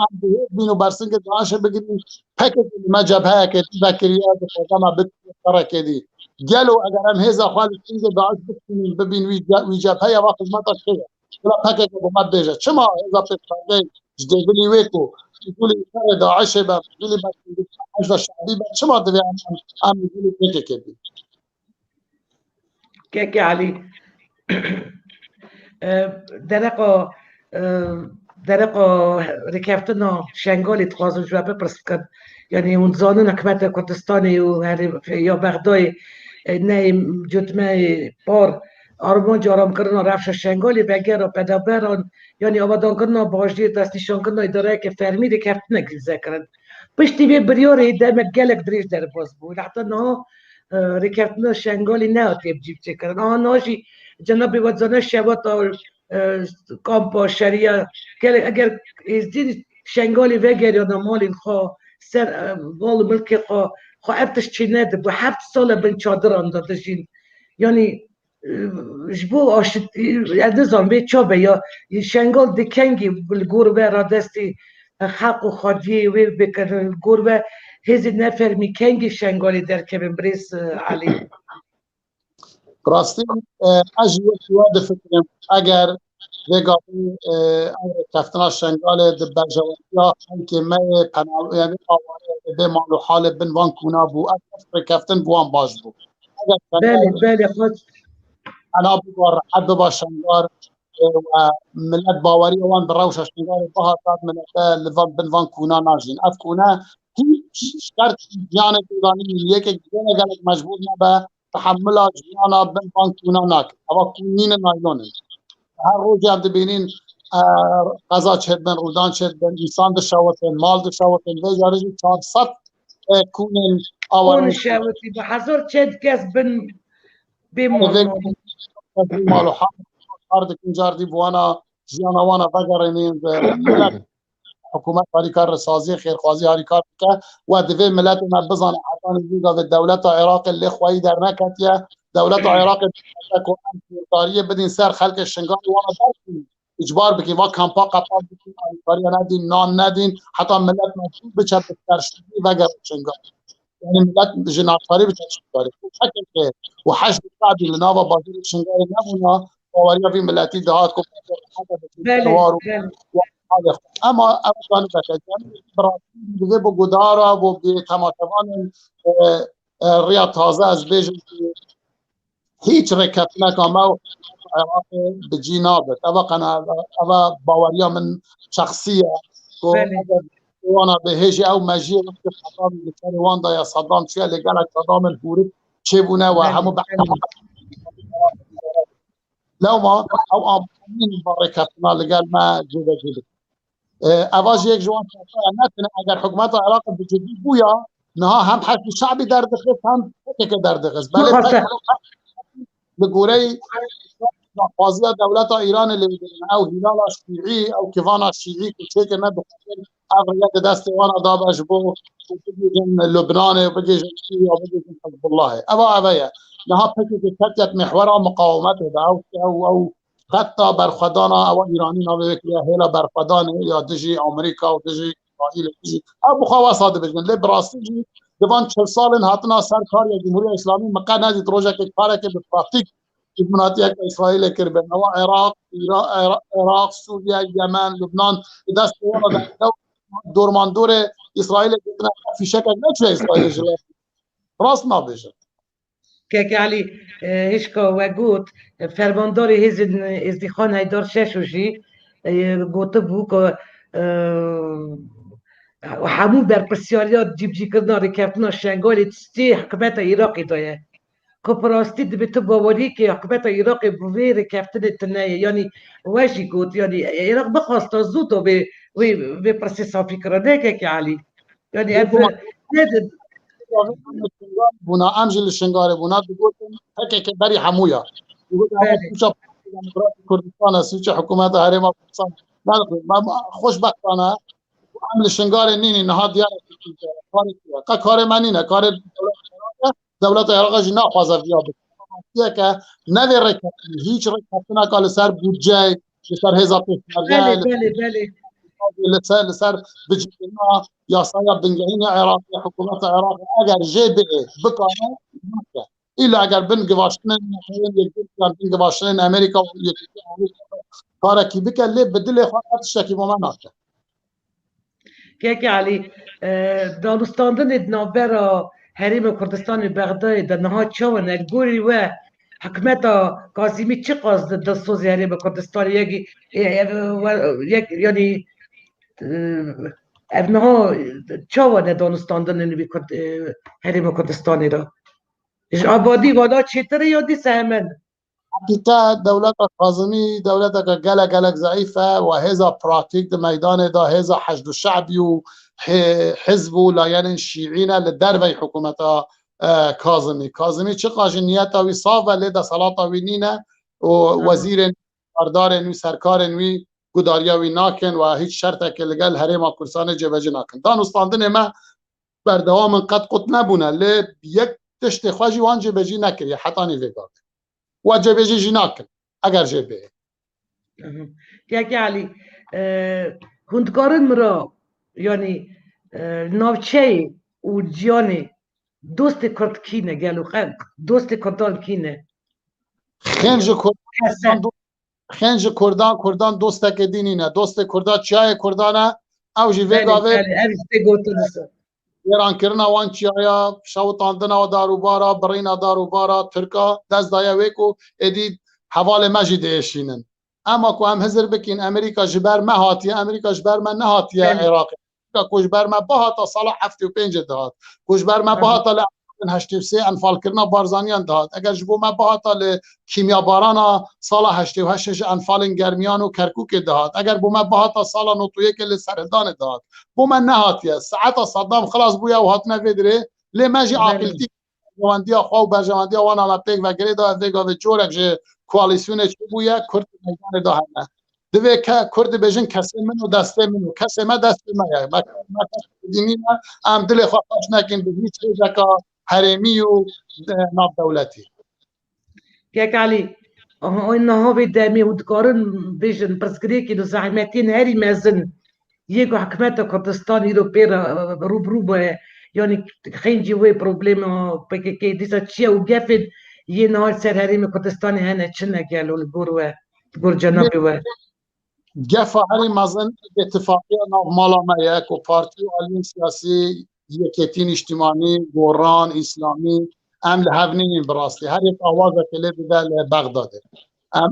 em bi hêz bîn û bersingê DAIŞê bigirîn, P K K li me cepheyeke dî vekiriye, dixwaze me bikiriye şerekê dî. Gelo eger em hêza xwe li singê DAIŞ bikişînin, bibîn wî ce-, wî cepheye, va xizmeta kê ye? Bila P K K bi me bêje. Çima hêza pêşmergeyê ji dêvilî wê ku mezûlî şerê DAIŞê be, mezûlî bersingê Hişda Şeibî be, çima divê em, em, em mezûlî P K K bin? Kekê Elî, e, dereqa, e, dereqa rêkeftina Şengalê dixwazim ji we bipirs bikim. Yanî hûn dizanin hikûmeta Kurdistanê û herê ya Bexdayê, e, neyê cotmeyê par armanca aramkirina rewşa Şengalê vegera pedaberan, yanî avadankirina bajêr, destnîşankirina îdareyeke fermî rêkeftinek lîze kirin. Piştî vê biryarê demek gelek dirêj derbas bû. Lê heta niha, e, rêkeftina Şengalê nehatiye bi cî biçêkirin. Aha niha jî cenabê we dizane şewata, e, kampa şeriya gelek, eger êzdî Şengalê vegeriyana malên xwe ser, e, mal û milkê xwe, xwe ev tişt çênedibû. Heft sal e bin çadiran de dijîn. Yanî, e, ji bo aşit-, e, ez nizanim vê çabe ya, Şengal di kengî li gor ve radestî, e, heq û xwediyê wê bikirin, li gor ve hêzên nefermî kengî Şengalê derkevin, birêz, e, Elî? Rastî, e, ez jî wekî we difikirim. Eger vê gavê, e, ev rêkeftina Şengalê di berjewendiya xelkê me yê pena-, yanî awareyê bê mal û halê bin van kûna bû, ev rêkeftin bi wan baş bû. Eger Belê, Şengalê belê, xwet. Ana biba, rehet biba Şengar, e, we millet baweriya wan bi rewşa Şengarê bihata, milete li van, bin van kûna najîn. Ev kûne hîç şert jiyanê tê de nînin. Yekek gelek, gelek mecbûr nebe, tehemmula jiyana bin van kûna nake. Eva kûn nînin, naylon in. Her rojê em dibînin, e, qeza çêdibin, rûdan çêdibin, însan dişewitin, mal dişewitin. Vê carê jî çar sed e, kûnên awa On şewitî bi hezar çend kes bin bê mal mal û har dikin, car dî bi wana jiyana wana vegerênîn ve milet hikûmet harî kar re saziyê xêrxwazî harî kar dike. We divê miletê me bizane hetanî vî gavê dewleta Iraqê lê xweyî derneketiye. Dewleta Iraqê ku em hêzdariyê bidîn ser xelkê Şingalê wana derxînin. Îcbar bikî, va kampa qepal bikî, alîkariya nedîn, nan nedîn, heta milet mecbûr biçe bi serşûrî vegere Şingalê. Yani milet ji nakarî biçe Şingalê. Û P K K û Heşd Şebî li nava bajarê Şingalê nebûna, baweriya vî miletî dihat ku Belê, belê. Ema ew zanî veke, yani bi rastî divê bo gudara, bo bi temaşevanên, e, e, riya taze ez bêjim ku hîç rêkeftineka me û Iraqê bi cî nabit. Eva qena-, eva baweriya min şexsî ye. Ku Belê. Eger wana bi hêjî ew mejiyê wextê Saddam li serê wan de ya Saddam çûye lê gelek Saddam in hûrik çêbûne we Belê, hemû be-, belê. Lewma ew amîn ba rêkeftina li gel me cêbecî bikin. E, eva jî yek ji wan şerta ye. Ne tine eger hikûmeta Iraqê bi cidî bûya, niha hem Heşdî Şebî derdixist, hem P K K derdixist. Belê P K K li goreyî daxwaziya dewleta Îranê lê dikin. Ew hîlala şîî, ew kivana şîî ku çêkirine dixwazin ev rêya di destê wan de dabe ji bo bigihîjin Lubnanê, bigihîjin Sûriya, bigihîjin Hizbullahê. Eva eve ye. Niha P K K ketiye mihwera muqawemetê de. Ew, ew, ew Xeta berxwedana ewa Îranî navê wê kiriye hêla berxwedanê ya dijî Amerîka û dijî Îsraîlê dijî. Ew bi xwe wesa dibêjin. Lê bi rastî jî di van çil salên hatina ser kar ya Cumhuriya Îslamî min qe nedît rojekê kareke bi pratîk ji bin hatiyeke Îsraîlê kiribe. Ewa Iraq, Îra-, Ira-, Iraq, Sûriye, Yemen, Lubnan di destê wan de dormandorê Îsraîlê girtine fîşekek neçûye Îsraîlê ji rast nabêjin. Kek Elî, e, hişka we got, e, fermandarê hêzên Êzdîxan Heydar Şeşo jî, e, gotibû ku, e, hemû berpirsyariya cîbicîkirina rêkeftina Şengalê stê hikûmeta Iraqê de ye. Ku bi rastî dibê tu baweriyekê hikûmeta Iraqê bi vê rêkeftinê tune ye. Yanî we jî got, yanî Iraq bixwasta zû da vê, vê, vê pirsê safî kira, ne Kek Elî? Yani ev nedir? Bûna, em jî li Şingalê bûna, digotin P K K berî hemû ya. Digotin ev Belê. Sûça Demokratîk Kurdistan e, sûça hikûmeta Herêma Kurdistan. Ne, me, me, xoşbextane, em li Şingalê nînî, niha diyar e, karê, karê me nîne, karê dewleta Iraqê jî naxwaze viya bike. Rastiyeke nevê rêkeftinê, hîç rêkeftineka li ser budceyê, li ser hêza pêşmergeyê, Belê, li belê, belê. li ser, li ser bicîkirina yasaya bingehîn ya Iraqê, hikûmeta Iraqê eger jê biê, bikare, nake. Îlla eger bin givaştinên Netewên Yekgirtî yan bin givaştinên Amerîka û Yekgirtî Ewropa karekî bike, lê bi dilê xwe her tiştekî bo me nake. Kek Elî, e, danûstandinê di navbera Herêma Kurdistanê û Bexdayê de niha çawa ne? Li gorî we hikûmeta Kazîmî çiqas di dilsozê Herêma Kurdistanê yekî, e, e, we-, yek, yanî, e, ev niha çawa ne danûstandinên wî Kurd-, e, Herêma Kurdistanê de? Ji abadî vala çêtir e ya dîsa hemen? Heqîqet, dewleta Kazimî dewleteke gelek, gelek zeîf e û hêza pratîk di meydanê de hêza Heşd û Şebî û hê-, hizb û layenên şîî ne li dervey hikûmeta, e, Kazimî. Kazimî çiqa jî niyeta wî saf e, lê deselata wî nîne û Aha. wezîrên, kardarên wî, serkarên wî gudariya wî nakin û hîç şertekê li gel Herêma Kurdistanê cêbecî nakin. Danûstandinê me berdewam in, qet qut nebûne, lê yek tiştê xwe jî wan cêbecî nekiriye hetanî vê gavê. Wa cêbecî jî nakin, eger jê bê. Aha. Kek Elî, e, hûn dikarin min re, yanî, e, navçeyê û ciyanê dostê Kurd kî ne, gelo qe-, dostê Kurdan kî ne? Xêr ji Kurdan, Hesen. Xên ji Kurdan, Kurdan dosteke dînî ne. Dostê Kurda çiyayê Kurdan e, ew jî vê Belê, gavê belê, ev jî tê gotin dise. Wêrankirina wan çiyaya, şewitandina darûbara, birîna darûbara, Tirka dest daye wê ku êdî hevalê me jî diêşînin. Ema ku em hizir bikîn, Amerîka ji ber me hatiye, Amerîka ji ber me nehatiye Belê. Iraqê. Amerîka ku ji ber me bihata sala heftê û pêncê dihat. Ku ji ber me Belê. Bihata li kirin heştê û sê enfalkirina Barzaniyan dihat. Eger ji bo me bihata li kîmyabarana sala heştê û heşt ji enfalên Germiyan û Kerkûkê dihat. Eger bo me bihata sala nod û yekê li serhildanê dihat. Bo me nehatiye. Saeta Saddam xilas bûye û hatine vê dirê. Lê me jî Belê. aqiltî berjewendiya xwe û berjewendiya wan a me pêk ve girê da, ev vê gavê corek ji koalîsyonê çêbûye, Kurd di meydanê de hene. Divê ke Kurd dibêjin kesê min û destê min û kesê me destê me ye. Me, me kes dînî ne, em dilê xwe xweş nekin bi hîç hêzeka herêmî û, e, navdewletî. Kek Elî, aha, ew niha vê demê hûn dikarin bêjin pirsgirêkên û zehmetiyên herî mezin yê ku hikûmeta Kurdistanê îro pê re, e, rû bi rû bûye, yanî xêncî wê problema P K K dîsa çi ye û gefên yê niha li ser herêmê Kurdistanê hene çi ne gelo li gor we, li gor cenabê we? Gefa herî mezin itifaqiya nav mala me ye ku partî û aliyên siyasî, yekêtî nîştimanî, goran, îslamî, em li hev nînin bi rastî. Her yek awazekê lê bide li Bexdadê. Em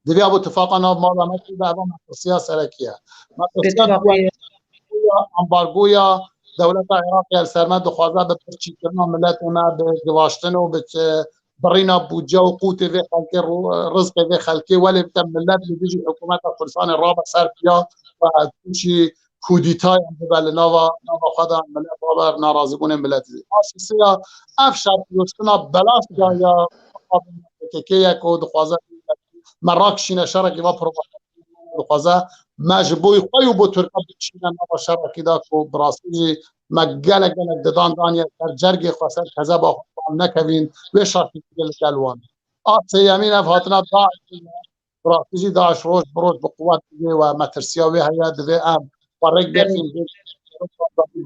divê bo tifaqa nav mala me çi be, eva metirsiya serekî ye. Metirsiya Itifaqiye. Ambargoya dewleta Iraqê li ser me dixwaze bi birçîkirina miletê me, bi givaştin û bi çi-, birîna budce û qûtê vê xelkê, ru-, rizqê vê xelkê welê bike milet li dijî hikûmeta Kurdistanê rabe ser piya û tûşî kudîtayan bibe li nava, nava xwe de milet rabe narazîbûnê miletî. A sisiya ev şerpiyostina belaş ya, ya P K K ye ku dixwaze me rakişîne şerekî va provokatîf dixwaze me ji bo xwe û bo Tirka bikişîne nava şerekî de ku bi rastî jî me gelek gelek didan daniye ser cergê xwe, ser kezeba xwe, wan nekevîn wê şerpîtiyê li gel wan. A sêyemîn ev hatina DAIŞê ye. Bi rastî jî DAIŞ roj bi roj bi quwet dibe we metirsiya wê heye, divê em xwe rêk bêxin,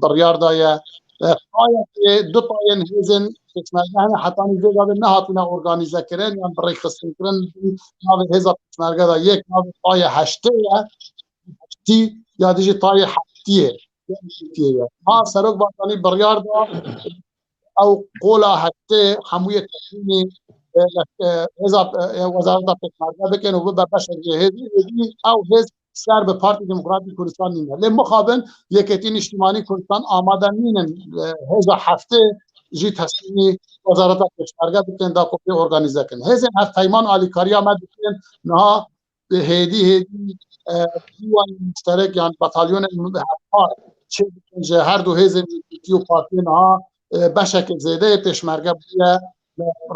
biryar daye. E, tayekê, du tayên hêzên pêşmerge hene, hetanî vê gavê nehatine organîzekirin yan bi rêkxistinkirin, navê hêza pêşmerge de yek navê tayê heştê ye, heştî ya dijî tayê heftiyê, heftiyê ye. Ha, Serok Barzanî biryar da ew qola heştê hemûyê teslîmî, e, e, hêza, e, wezareta pêşmerge bikin û bibe beşek ji hêzî, hêzî ew hêz ser bi Partî Demokratîk Kurdistan nîne. Lê mixabin Yekêtî Nîştimanî Kurdistan amade nînin, e, hêza heftê jî teslîmî wezareta pêşmerge bikin, da ku pê organîze kin. Hêzên hevpeyman alîkariya me dikin, niha bi hêdî hêdî, e, dîwanên muşterek yan batalyonên hevpar çêdikin ji her du hêzên yekîtî û partiyê niha, e, beşeke zêde yê pêşmerge bûye,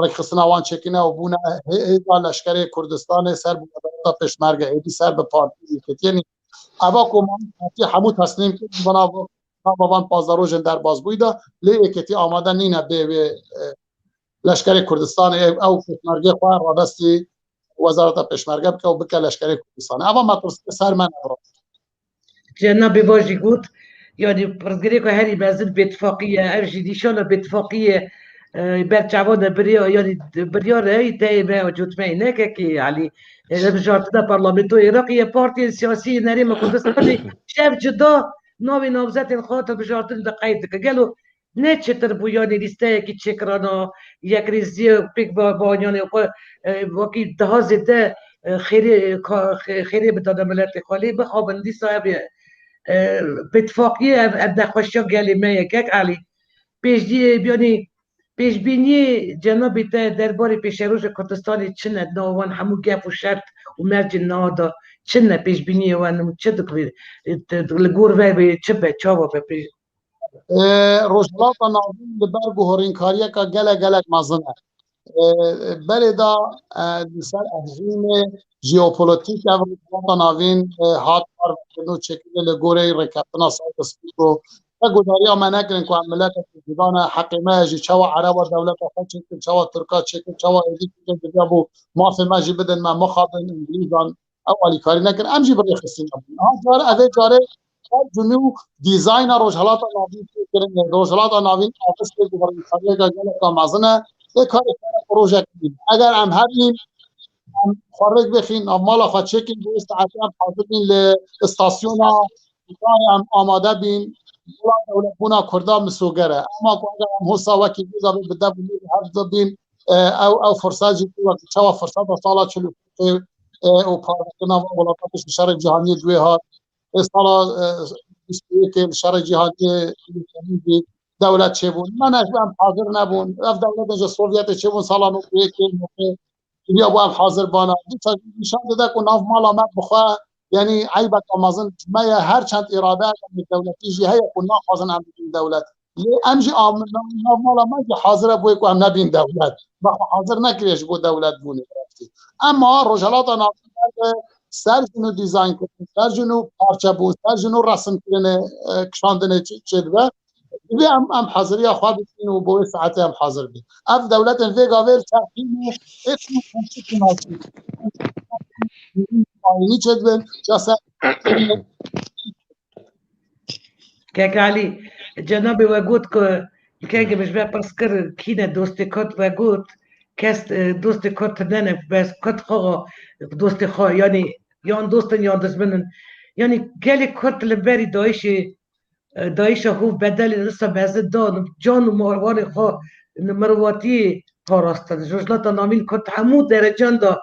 rêkxistina wan çêkine û bûne hê-, hêza leşkerê Kurdistanê ser bi wezareta pêşmerge, êdî ser bi partiyê yekîtiyê nîne. Eva ku man partiyê hemû teslîm kir, bana nava van pazdeh rojên derbas bûyî de, lê yekîtî amade nîne bê wê, e, leşkerê Kurdistanê ew, ew pêşmergê xwe radestî wezareta pêşmerge bike û bike leşkerê Kurdistanê. Eva metirsiyê ser me ne, bi rastî. Cenabê Bajî got, yanî pirsgirêka herî mezin bêtifaqî ye, ev jî nîşana bêtifaqiyê, e, ber çavan de biriya, yanî biryar e, teyê me, cotmeyê neke ki, Elî, e, hilbijartina Parlamentoya Iraqê ye, partiyên siyasî yên Herêma Kurdistanê şev cida navê namzetên xwe hilbijartin de qeyd dike. Gelo ne çitir bû, yanî lîsteyekî çêkirana yekrêziyê pêk ba-, banyanê xwe, e, wekî daha zêde, e, xêrê, ka-, xê-, xêrê bidane miletê xwe. Lê bixabin dîsa ev, e, bêtifaqiyê, ev, ev nexweşiya gelê me ye. Kek Elî, pêşdî-, yanî pêşbîniyê cenabê te derbarê pêşerojê Kurdistanê çi ne? Di nava wan hemû gef û şert û mercên niha de çi ne pêşbîniyê wan û çi dikir, e, te, li gor ve bê, çi be, çawa be pêş-, E, Rojhilata Navîn li ber guherînkariyeka gelek gelek mezin e. E, berê de, e, li ser encîmê jeopolîtîk ev Rojhilata Navîn, e, hat parvekirin û çêkirin li gorî rêkeftina Sykes-Picot. Te guhdariya me nekirin ku em miletekî cuda ne, heqê me ye jî, çawa Ereba dewleta xwe çêkir, çawa Tirka çêkir, çawa êdî çêkir, diviya bû mafê me jî bidin me, mixabin Îngilîzan ew alîkarî nekir, em jî bi rêxistinê bûn. Ha, car, evê carê her cumî û dîzayna Rojhilata Navîn tê kirin, Rojhilata Navîn avistê guherînkariyeke geleka mezin e, lê karê karê projek nîn. Eger em hebîn, em xwe rêk bixîn, em mala xwe çêkin, bi wê saetê em hazir bîn li istasyona, em amade bîn, bila dewletbûna Kurda misogere. Ema ku eger em hosa wekî vîza bi dev û lêv hev bibîn, e, ew, ew firsat jî wek çawa firseta sala çil û pêncê, e, û parvekirina van welatan piştî şerê cîhaniyê duê hat. E, sala, e, bîst û yekê li şerê cîhaniyê yekemîn jî dewlet çêbûn. Me ne em hazir nebûn. Ev dewletên ji Sovyetê çêbûn sala nod û yekê, nod û yekê. Dinya bû em hazir bana. Dîsa nîşan dide ku nav mala me bi xwe, yanî eybeka mezin ji me ye, her çend îrade dewletî jî heye ku naxwazin em bibin dewlet. Lê em jî am-, nav mala me jî hazir e bo ku em nebîn dewlet. Me xwe hazir nekiriye ji bo dewlet bûnê. Ema Rojhelata Navîn ser ji nû dîzayn kirin, ser ji nû parçe bûn, ser ji nû resim kirinê, e, kişandinê çê-, çêdibe. Divê em, em haziriya xwe bikin û bo wê saetê em hazir bin. Ev dewletên vê gavê li ser qîm û êt û ayînî çêdibin, ya ser Kek Alî, cenabê we got ku kengê min ji me pirs kir, kî ne dostê Kurd, we got, kes, e, dostê Kurd tune ne, bes Kurd xwe, dostê xwe, yanî yan dost in yan dijmin in. Yanî gelê Kurd li berî DAIŞê, e, DAIŞa hov bedelê disa mezin dan, can û malvanê xwe li mirovatiyê parastin. Rojhilata Navîn Kurd hemû derecan de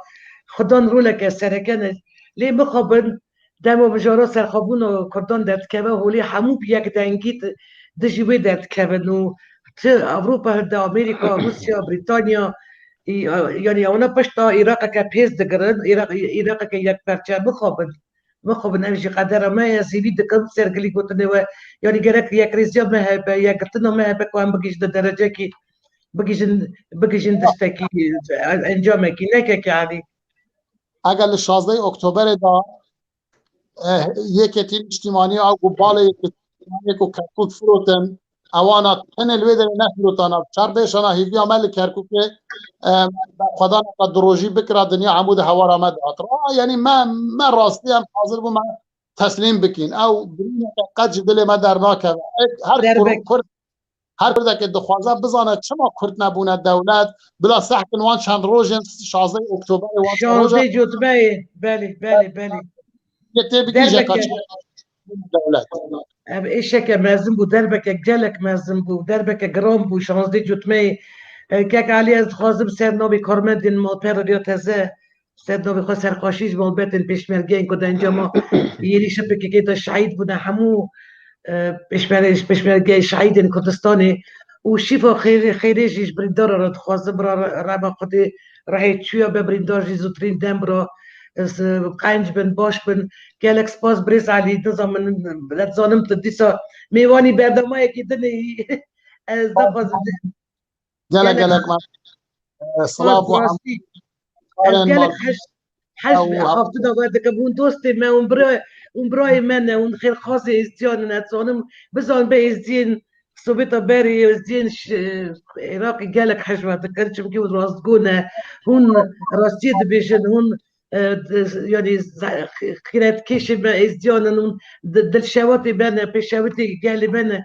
xwe dan roleke sereke ne. Lê mixabin, dema mijara serxwebûna Kurdan derdikeve holê, hemû bi yek dengî di-, dijî wê derdikevin û çi Ewropa hilde, Amerîka, Rûsya, Brîtanya, î-, yanî ewana pişta Iraqeke pêz digirin, Iraq-, Iraqeke yekperçe mixabin. Mixabin, ev jî qedera me ye, ez hêvî dikim sergilî gotinê we, yanî gerek yekrêziya me hebe, yekgirtina me hebe ku em bigihîjin derecekî, bigihîjin, bigihîjin tiştekî, encamekî, ne kekê Elî. Eger li şazdehê Oktoberê de eh, yeketî niştîmanî ew ku balê yeketî ku Kerkûk firotin, ewana tenê li wê derê nefirotana. Çar beşana hêviya me li Kerkûkê, eh, berxwedaneke du rojî bikira dinya hemû di hewara me dihat. Ra, yanî me, me rastî em hazir bûme teslîm bikîn. Ew birîneke qet ji dilê me dernakeve. Her Derbek. Kurd Her Kurdekê dixwaze bizane çima Kurd nebûne dewlet, bila sehkin wan çend rojên şazdeh Oktoberê wan çend roja Şazdeh Cotmeyê, belê, belê, belê. Yê tê bigihîje Derbeke. Kaçak dewlet. Ev êşeke mezin bû, derbeke gelek mezin bû, derbeke giran bû, şazdeh Cotmeyê. E, Kek Alî, ez dixwazim ser navê karmendên malpera Rêya Teze, ser navê xwe serxweşî ji malbetên pêşmergeyên ku di encama êrîşa P K K de şehîd bûne, hemû, e, pêşmerge-, pêşmergeyê şehîdên Kurdistanê û şîfa xêrê, xêrê jî ji birîndara re dixwazim, bira re-, rema Xwedê rehê çûya be, birîndar jî zûtirîn dem bira, ez, e, qenc bin, baş bin. Gelek spas birêz Elî, nizanim, ez dizanim tu dîsa mêvanî bernamayekî din î. Ez naxwazim Gelek, gelek, gelek me. E, silav bo hemû. Ez gelek heş, heş haftina we dikim. Hûn dostê me, hûn bira, hûn birayê me ne, hûn xêrxwazê êzdiyan in. Ez zanim, bizan be êzdiyên Sovyeta berê, êzdiyên ş-, Iraqê gelek heş we dikin. Çimkî hûn rastgo ne, hûn rastiyê dibêjin, hûn e, di-, yanî ze-, xî-, xîretkêşê me êzdiyan in û di-, dilşewatê me ne, pêşewitê gelê me ne.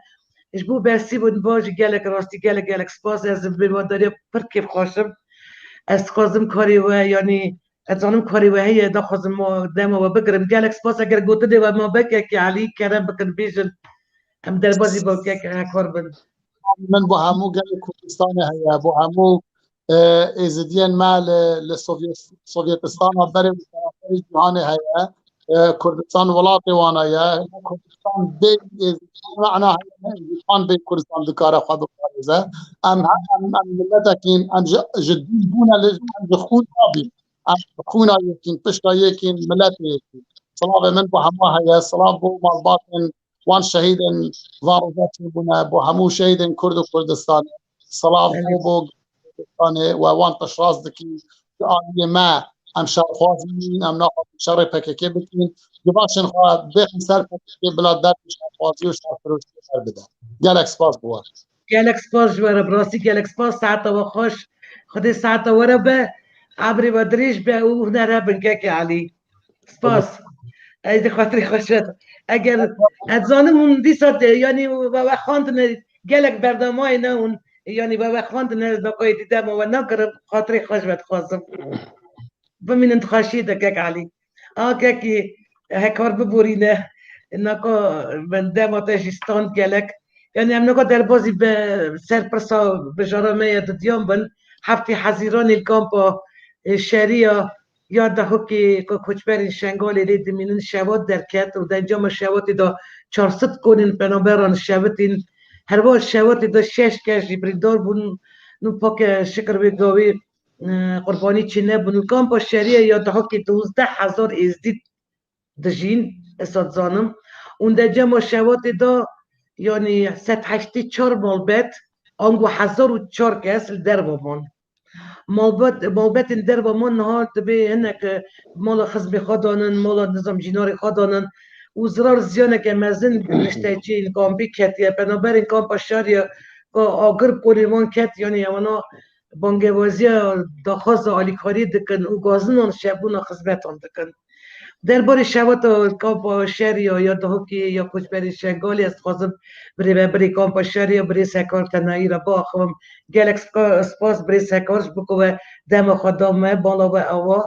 Ji bo bersî bûn, ba jî gelek rastî, gelek, gelek spas. Ez bi mêvandariya pir kêfxweş im. Ez dixwazim karê we, yanî ez zanim karê we heye, daxwazim ma dema we bigirim. Gelek spas, eger gotinê we ma be Kekê Elî, kerem bikin bêjin. Em derbazî bo Kekê Hekar bin. Min bo hemû gelê Kurdistanê heye, bo hemû e, êzidiyên me li, li Sovyet-, Sovyetistana berê û seraserê cîhanê heye. E, Kurdistan welatê wana ye. Kurdistan bê êzidiyan mana heye, ne êzidiyan bê Kurdistan dikare xwe biparêze. Em, em, em miletekîn, em ji, ji dîn bûne li, em ji xûn nabîn. Em xûna yekîn, pişta yekîn, miletê yekîn. Silavê min bo hemû heye, silav bo malbatên wan şehîdên van roja çêbûne, bo hemû şehîdên Kurd û Kurdistanê. Silav bo, bo Kurdistanê we wan piştrast dikî. Ji aliyê me em şerxwaz nîn, em naxwazin şerê P K K bikîn. Givaşên xwe bêxin ser P K K bila derdi şerxwazî û şerfiroşiyê wer bide. Gelek spas bo we. Gelek spas ji we re, bi rastî gelek spas. Saeta we xweş. Xwedê saeta we re be. Ebrê we dirêj be û huner hebin Kekê Elî. Spas. Ez dê xatirê xweş be. Eger ez zanim hûn dîsa de, yanî we, we xwendine gelek bernamayê ne hûn, yanî we, we xwendine ez naqayê dî dema we nagirim, xatirê xweş be dixwazim. Bimînin di xweşiyê de Kek Elî. A Kekê Hekar biborîne. Naka min dema te jî stand gelek. Yanî em naka derbazî bi ser pirsa bijara me ye didiyan bin. Heftê Hezîranê li kampa, e, şerî ya ya Dehokê ku koçberên Şengalê lê dimînin şewat derket û di encama şewatê de çar sed konên penaberan şewitîn. Her wiha şewatê de şeş kes jî birîndar bûn. Nû pake şikir wê gavê, e, qurbanî çênebûn. Li kampa şeriyê ya dahokê duzdeh hezar êzdî dijîn, ez dizanim. Û di cema şewatê de, yanî sed heştê çar malbet, ango hezar û çar kes li derve man. Malbet, malbetên derve man niha dibê hinek mala xizmê xwe danin, mala nizam cînarê xwe danin û zirar ziyaneke mezin nişteciyên kampê ketiye. Penaberên kampa şariya ku agir kolê wan ket, yanî ewana bangewaziya daxwaza alîkariyê dikin û gazinan şebûna xizmetan dikin. Derbarê şewata kampa şeriya ya dahokê ya koçberên Şengalê ez dixwazim bi rêvebirê kampa şeriya birêz Hekar Tenayî re biaxivim. Gelek spa-, spas birêz Hekar ji bo ku we dema xwe da me, bala we awa.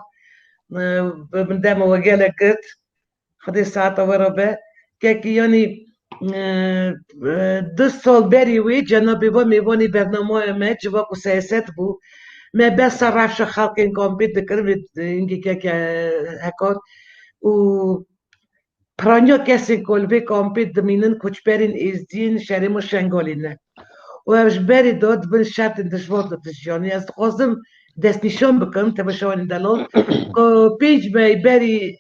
E, min dema we gelek girt. Xwedê saeta we re be. Kekî, yanî, e, e, du sal berî wê cenabê we mêvanê bernamaya me, Civak û Siyaset bû. Me behsa rewşa xelkên kampê dikir, vê hingê keke Hekar. Û piraniya kesên ku li vê kampê dimînin koçberên êzdiyên şerê me Şengalê ne. Û ev ji berê de di bin şertên dijwar de dijiyan. Ez dixwazim destnîşan bikim, tebeşewanên delal, ku pênc meh berî,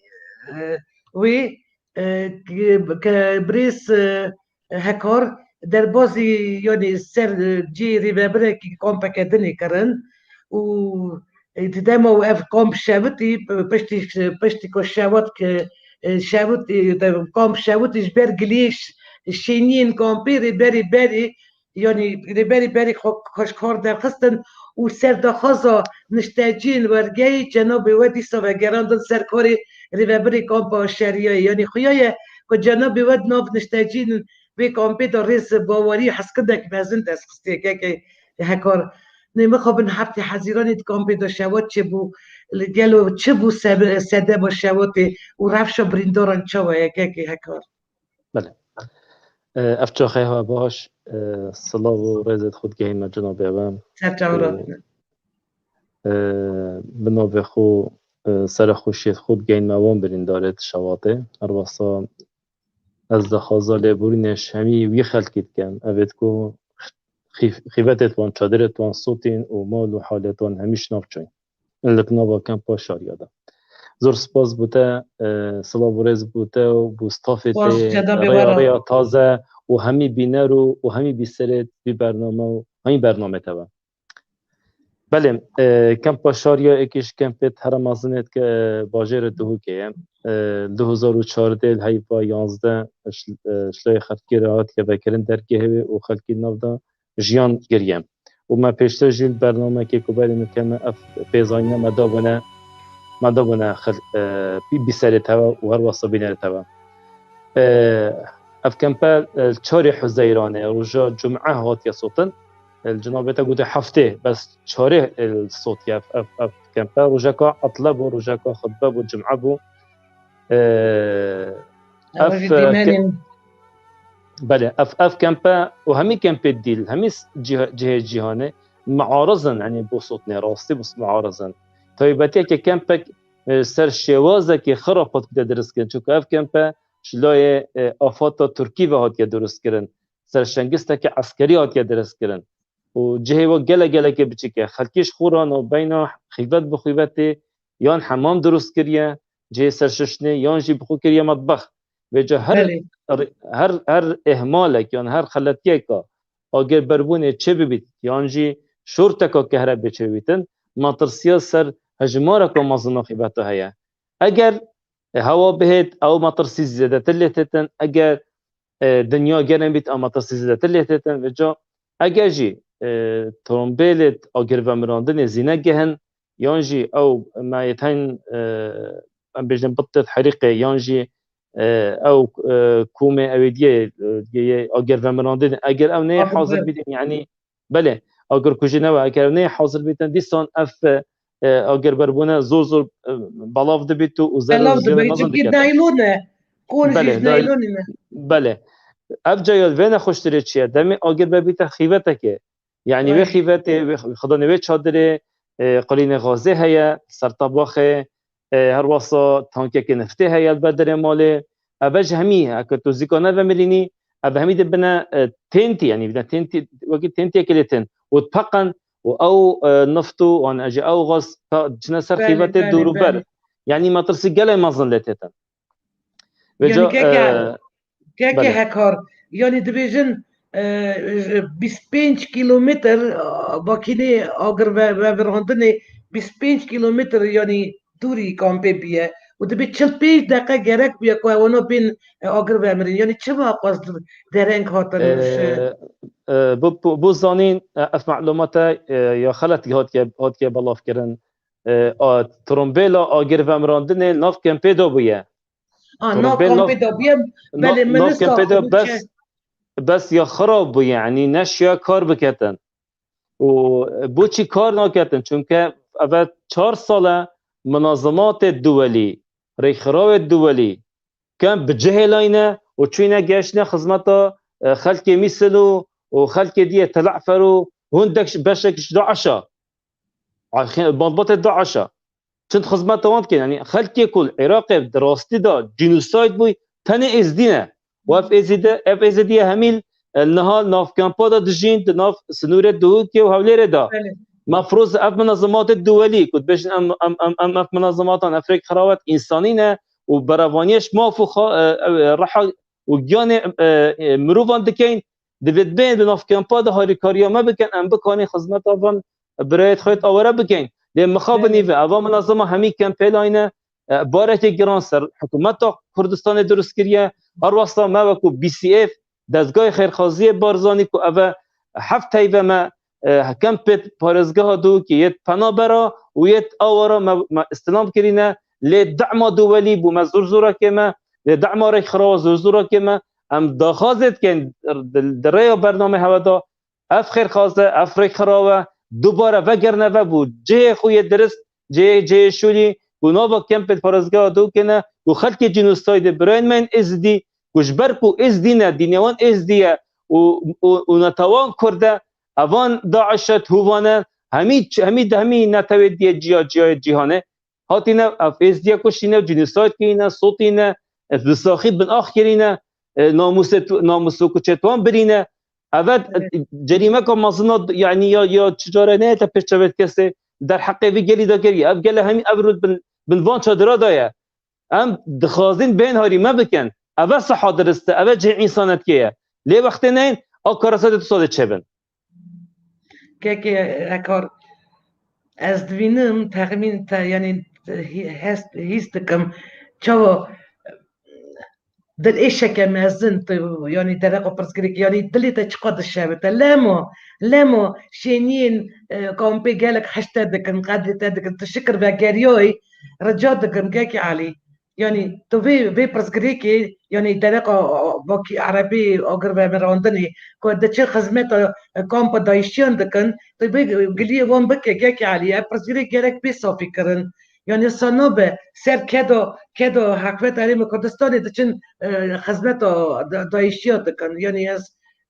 e, wê, e, ke, ke birêz, e, Hekar derbazî, yanî ser, e, cihê rêvebirekî kampeke dinê kirin û, e, di dema û ev kamp şewitî, p-, piştî, piştî ku şewat ki, e, şewitî, de, kamp şewitî ji ber giliyê ş-, şêniyên kampê rêberî berî, yanî rêberî berî xwe, xwe ji kar derxistin û ser daxwaza nişteciyên wergeyî cenabê we dîsa vegerandin ser karê rêvebirê kampa şeriyayê. Yanî xuya ye ku cenabê we di nav nişteciyên vê kampê de rêz bawerî hezkirdek mezin dest xistiye keke Hekar. Nê mixabin heftê Hezîranê di kampê de şewat çêbû. Li gelo çi bû sebe-, sedema şewatê û rewşa birîndaran çawa ye keke Hekar? Belê. E, ev çaxê hewe baş, e, silav û rêzê xwe digehîne cenabê we. Ser çavan Û, ratine. e, bi navê xwe, e, serexweşiyê xwe digehîne wan birîndarê di şewatê. Her wesa ez daxwaza lêborînê ji hemî wî xelkî dikim. Ev ê ku xî-, xîvetê wan, çadirê wan sotîn û mal û halê wan hemî ji nav çûyîn. Li nava kempa şariya de. Zor spas bo te, e, silav û rêz bo te û bo stafê Spas, te, cenabê rêya, we re. Rêya taze û hemî bîner û, û hemî bîserê vî bername û hemî bernamê te be. Belê, e, kempa şariya êkî ji kempêt here mezin ê dike, e, bajêrê Duhokê ye. E, du hezar û çardeh li heyva yanzdeh ji, e, ji layê xelkê re hatiye vekirin dergehê wê û xelkî nav de jiyan giriye. Û me pêştir jî li bernamekê ku berê min keme ev pêzanîna me dabûne, me dabûne xil-, e, bî-, bîserê te ve û her wesa bînerê te ve. E, ev kempe, e, çarê Huzeyranê, roja Cum'e hatiye sotin. E, li cenabê te gote heftê, bes çarê, e, sotiye ev, ev, ev kempe. Rojeka etle bû, rojeka xutbe bû, Cum'e bû. E, Ew ev, jî e, dîmenên ke-, belê, ev, ev kempe û hemî kempê dîl, hemî s-, cih-, cihê cîhanê miariz in, yanî bo sotinê rastî bo s-, miariz in. Taybetiyeke kempek, e, ser şêwazekê xirapat bide dirist kirin. Çunku ev kempe ji layê, e, afata Tirkî ve hatiye dirist kirin. Ser şengisteke eskerî hatiye dirist kirin. Û cihê we gelek gelekê biçik e. Xelkî ji xwe re navbeyna xîvet bi xîvetê yan hemam dirust kiriye, cihê serşiştinê, yan jî bi xwe kiriye metbex. Vêca her Belê. her, her ihmalek yan her xeletiyeka agirberbûnê çêbibît, yan jî şorteka kehrebê çêbibîtin, metirsiya ser hejmareka mezin a xîveta heye. Eger, e, hewa bihêt, ew metirsî zêdetir lê têtin, eger, e, dinya germ bît, ew metirsî zêdetir lê têtin, vêca eger jî, e, trombêlê agirvemirandinê zî negihin, yan jî ew me yê tên, e, em bêjin bitêt herîqê, yan jî, e, ew, e, komê ew ê diyê, e, diyê agirvemirandinê, eger ew neyê Agirver- hazir bîtin, yanî, belê, agirkujî ne we, eger ew neyê hazir bîtin, dîsan ev, e, agirberbûne zor zor, e, belav dibît û, û zerar Belav ziyade dibît, mezin çimkî dike. Naylon e. Kol jî Belê, ji nay-, naylonî ne. Belê. Ev caya vê nexweştirê çi ye? Demê agir bebîte xîvetekê. Yanî wê Ay. xîvetê, wê xi-, xidanê wê çadirê, e, qilînê gazê heye, ser tebaxê, e, her wasa tankekê niftê heye li ber derê malê. Ev ji hemî, heke tu zîka nevemirînî, Ev hemî dibine, e, têntî, yanî bine têntî, wekî têntiyekê lê tên. Û dipeqin, û ew, e, nift û, an, ji ew gaz pe-, diçine ser Belê, xîvetê belê, dûrûber. Belê. Yanî metirsî gelek mezin lê têtin. Vêca, Yanî keke, e, keke belê. Hekar. Yanî dibêjin, e, bîst pênc kîlometr, e, makînê agir ve, vevirandinê bîst pênc kîlometr, yanî dûrî kampê bûye. Û dibê çil pênc deqe gerek bûye ku ewana bên, e, agir vemirîn. Yanî çima qas dereng hatin? E, e, bu, bu, bu zanîn, e, ev malûmate, e, ya xelet hatiye, hatiye belavkirin. E, a, trombêla agir vemirandinê nav kempê de bûye. A, nav Trombêl nav, kampê de bûye, nav, belê, nav minista kempê de bes, bes ya xirab bû, yanî neşiya kar biketin. Û boçî kar naketin? Çunke eve çar sal e, munazimatê duwelî, rêkxirawê duwelî, kem bi cihê layne û çûyne geştine xizmeta, e, xelkê Mîsil û, û xelkê diyê Tel Efer û hûn dek beşek ji DAIŞ a. Ay, xê-, malbatê DAIŞ a. Çend xizmeta wan dikin? Yanî xelkê ku li Iraqê di rastî de cînosayd bû, tenê Êzidî ne. Û ev Êzidî, ev Êzidî ye hemî, e, niha nav kampa de dijîn, di nav sinûrê Duhokê û Hewlêrê de. Belê. Mefrûz ev munazimatê duwelî ku dibêjin em, em, em, em ev munazimatan, ev rêkxirawet însanî ne û berevaniyê ji maf û xa-, e, e, reha û giyanê, e, e, mirovan dikeyn, divê dibên di nav kempa de harîkariya me bikin, em bikanîn xizmeta van birayêt xwe yêt aware bikeyn. Lê mixabin Belê. Nîve, eva minazima hemî kempê layne, e, barekê giran ser hikûmeta Kurdistanê dirust kiriye. Her westa me wekû B C F, dezgahê xêrxaziyê Barzanî ku eve heft heyve me, e, kempêt parêzgeha Duhokê yêt penabera û yêt awara me, me îstilam kirîne. Lê dema duwelî bû me zor zorakê me, lê dema rêkxirawa zor zorakê me, em daxwazê dikin di, di rêya bernamê hewe de ev xêrxaze, ev rêkxirawe dubare vegerine ve bû cihê xwe yê dirist, cihê, cihê şûlî ku nava kempêt parêzgeha Duhokê ne, ku xelkê cînosaydê birayên me yên Êzidî, ku ji ber ku Êzidî ne, dînê wan Êzidî ye û, û, û netewan Kurd e, evan DAIŞ e, Huvan e, hemî, hemî, hemî netewê diye ciya, ciyayê cîhanê, hatîne, ev Êzdiya kuştîne, cînosayd kirîne, sotîne, e, bi saxî bin ax kirîne, e, namûsê tu-, namûs û kuçê wan birîne. Eve, Evet. e, cerîmeka mezin a, yanî ya, ya çi care neyete pêş çavê kesê derheqê vî gelî de kiriye. Ev gele hemî ev rû bin, bin van çadira de ye. Em dixwazin bên harî me bikin. Eve siha dirist e, eve cihê însanetiyê ye. Lê wextê neyin, a karasatê tu sadê çêbin. Kekê Hekar, ez dibînim, texmîn te, yanî, hî-, hest, hîs dikim, çawa dilêşeke mezin tu, yanî, dereqa pirsgirêkê, yanî, dilê te çiqa dişewite. Lemo, lemo, şêniyên, e, kampê gelek heşt te dikin, qedrê te dikin, tu şikir vegeriyoyî, rica dikim, Kekê Elî. Yanî tu vê, vê pirsgirêkê, yanî dereqa, a, a, vakî erebî agir vemirandinê ku diçin xizmeta, e, kampa DAIŞiyan dikin, tu vê giliyê wan bike, Kekê Elî, ev pirsgirêk gerek bê safî kirin. Yanî wisa nabe, ser keda, keda hikûmeta Herêma Kurdistanê diçin, e, xizmeta da-, DAIŞiya dikin. Yanî ez,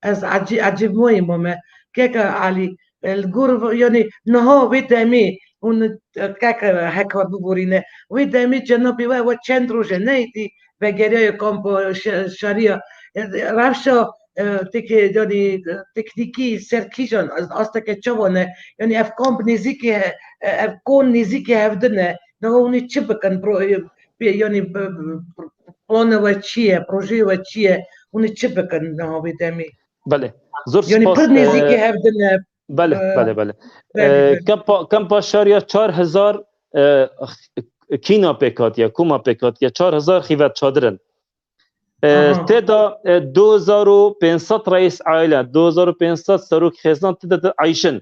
ez ecî-, ecêbmayî mame. Keke Elî, e, li gor, yanî niha wê demê hûn, e, keke Hekar biborîne. Wê demê cenabê we, we çend roj e neytî vegeriyaye kampa şe-, şariya. E, rewşa, e, têkê, yanî, e, teknîkî ser kîjan, asteke çawa ne? Yanî ev kamp nêzîkî he-, e, ev kon nêzîkî hevdin e. Niha hûn ê çi bikin? Pro-, e, pê-, yanî, e, planê we çi ye? Projeyê we çi ye? Hûn ê çi bikin niha wê demê? Belê. Zor Yanî spas, pir nêzîkî e, hevdin e. Belê, Ee, belê, belê. belê, Ee, belê. Kempa, kempa şariya çar hezar, e, kîna pêk hatiye, koma pêk hatiye, çar hezar xîvet çadir in. Ee, Aha. Tê de, e, du hezar û pênc sed reis aile, du hezar û pênc sed serok xêzan tê de, de ayşin.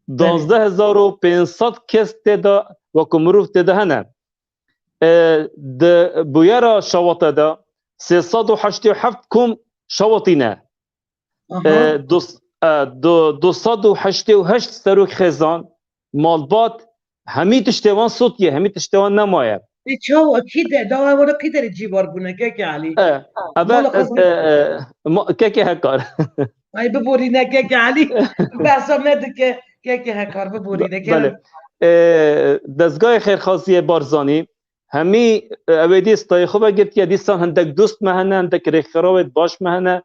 Belê. Duwazdeh hezar û pênc sed kes tê de wekû mirov tê de hene. Ee, di bûyera şewate de sê sed û heştê û heft kom şewatîne. Aha. E, du, e, du, du sed û heştê û heşt serok xêzan, malbat, hemî tiştê wan sotiye, hemî tiştê wan nemaye. Ê, çawa, kî de, dawa were kî derê cîvar bûne, Keke Elî? E, eve, Mala e, xizmet- e, e, ma-, Keke Hekar. Ay, biborîne, Keke Elî. Behsa me dike, Keke Hekar, biborîne, Be-, gelek. Belê. E, dezgahê xêrxasiyê Barzanî, hemî, e, ew ê dî stayê xwe vegirtiye, dîsan hindek dost me hene, hindek rêkxirawêt baş me hene,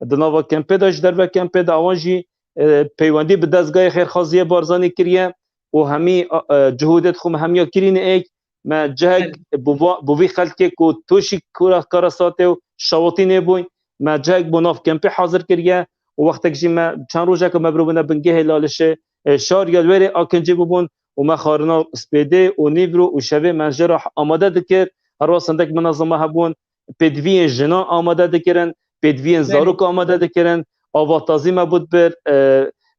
di nava kempê de, ji derve kempê de, awan jî, e, peywendî bi dezgahê xêrxwaziyê Barzanî kiriye û hemî, e, cihûdê xwe me hemiya kirîne êk. Me cihek Belê. bo va-, bo vî xelkê ku tûşî kura karasatê û şawatînê bûyn, me cihek bo nav kempê hazir kiriye û wextek jî me çend rojeke me birûbûne bingehê Lalişê, e, şar ya li wêrê Akincî bûbûn û me xwarina spêdê û nîvro û şevê me jê re amade dikir. Her wesa hindek minezeme hebûn, pêdiviyên jinan amade dikirin, pêdiviyên Belê. zarok amade dikirin, avatazî me bû dibir, e,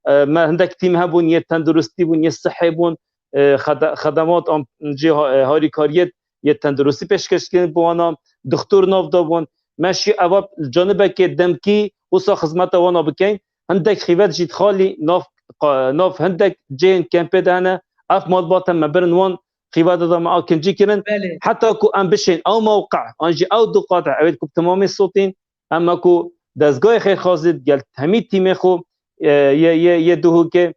e, me hindek tîm hebûn, yê tenduristî bûn, yê sihê bûn, e, xede-, xedemat an jî ha-, e, harîkariyê yê tenduristî pêşkêş kirin bi wana, dixtor nav da bûn. Me şî eva li canibekê demkî wisa xizmeta wana bikeyn. Hindek xîvet jî dixalî nav, qa-, nav hindek cihên kempê de hene. Ev malbate me birin wan xîveta da me Akincî kirin. Belê. Heta ku em bişên ew mewqe, an jî ew du qate, ew ê ku bi temamê sotîn, em me ku dezgahê xêrxwazî digel hemî tîmê xwe, e, yê, yê, yê Duhokê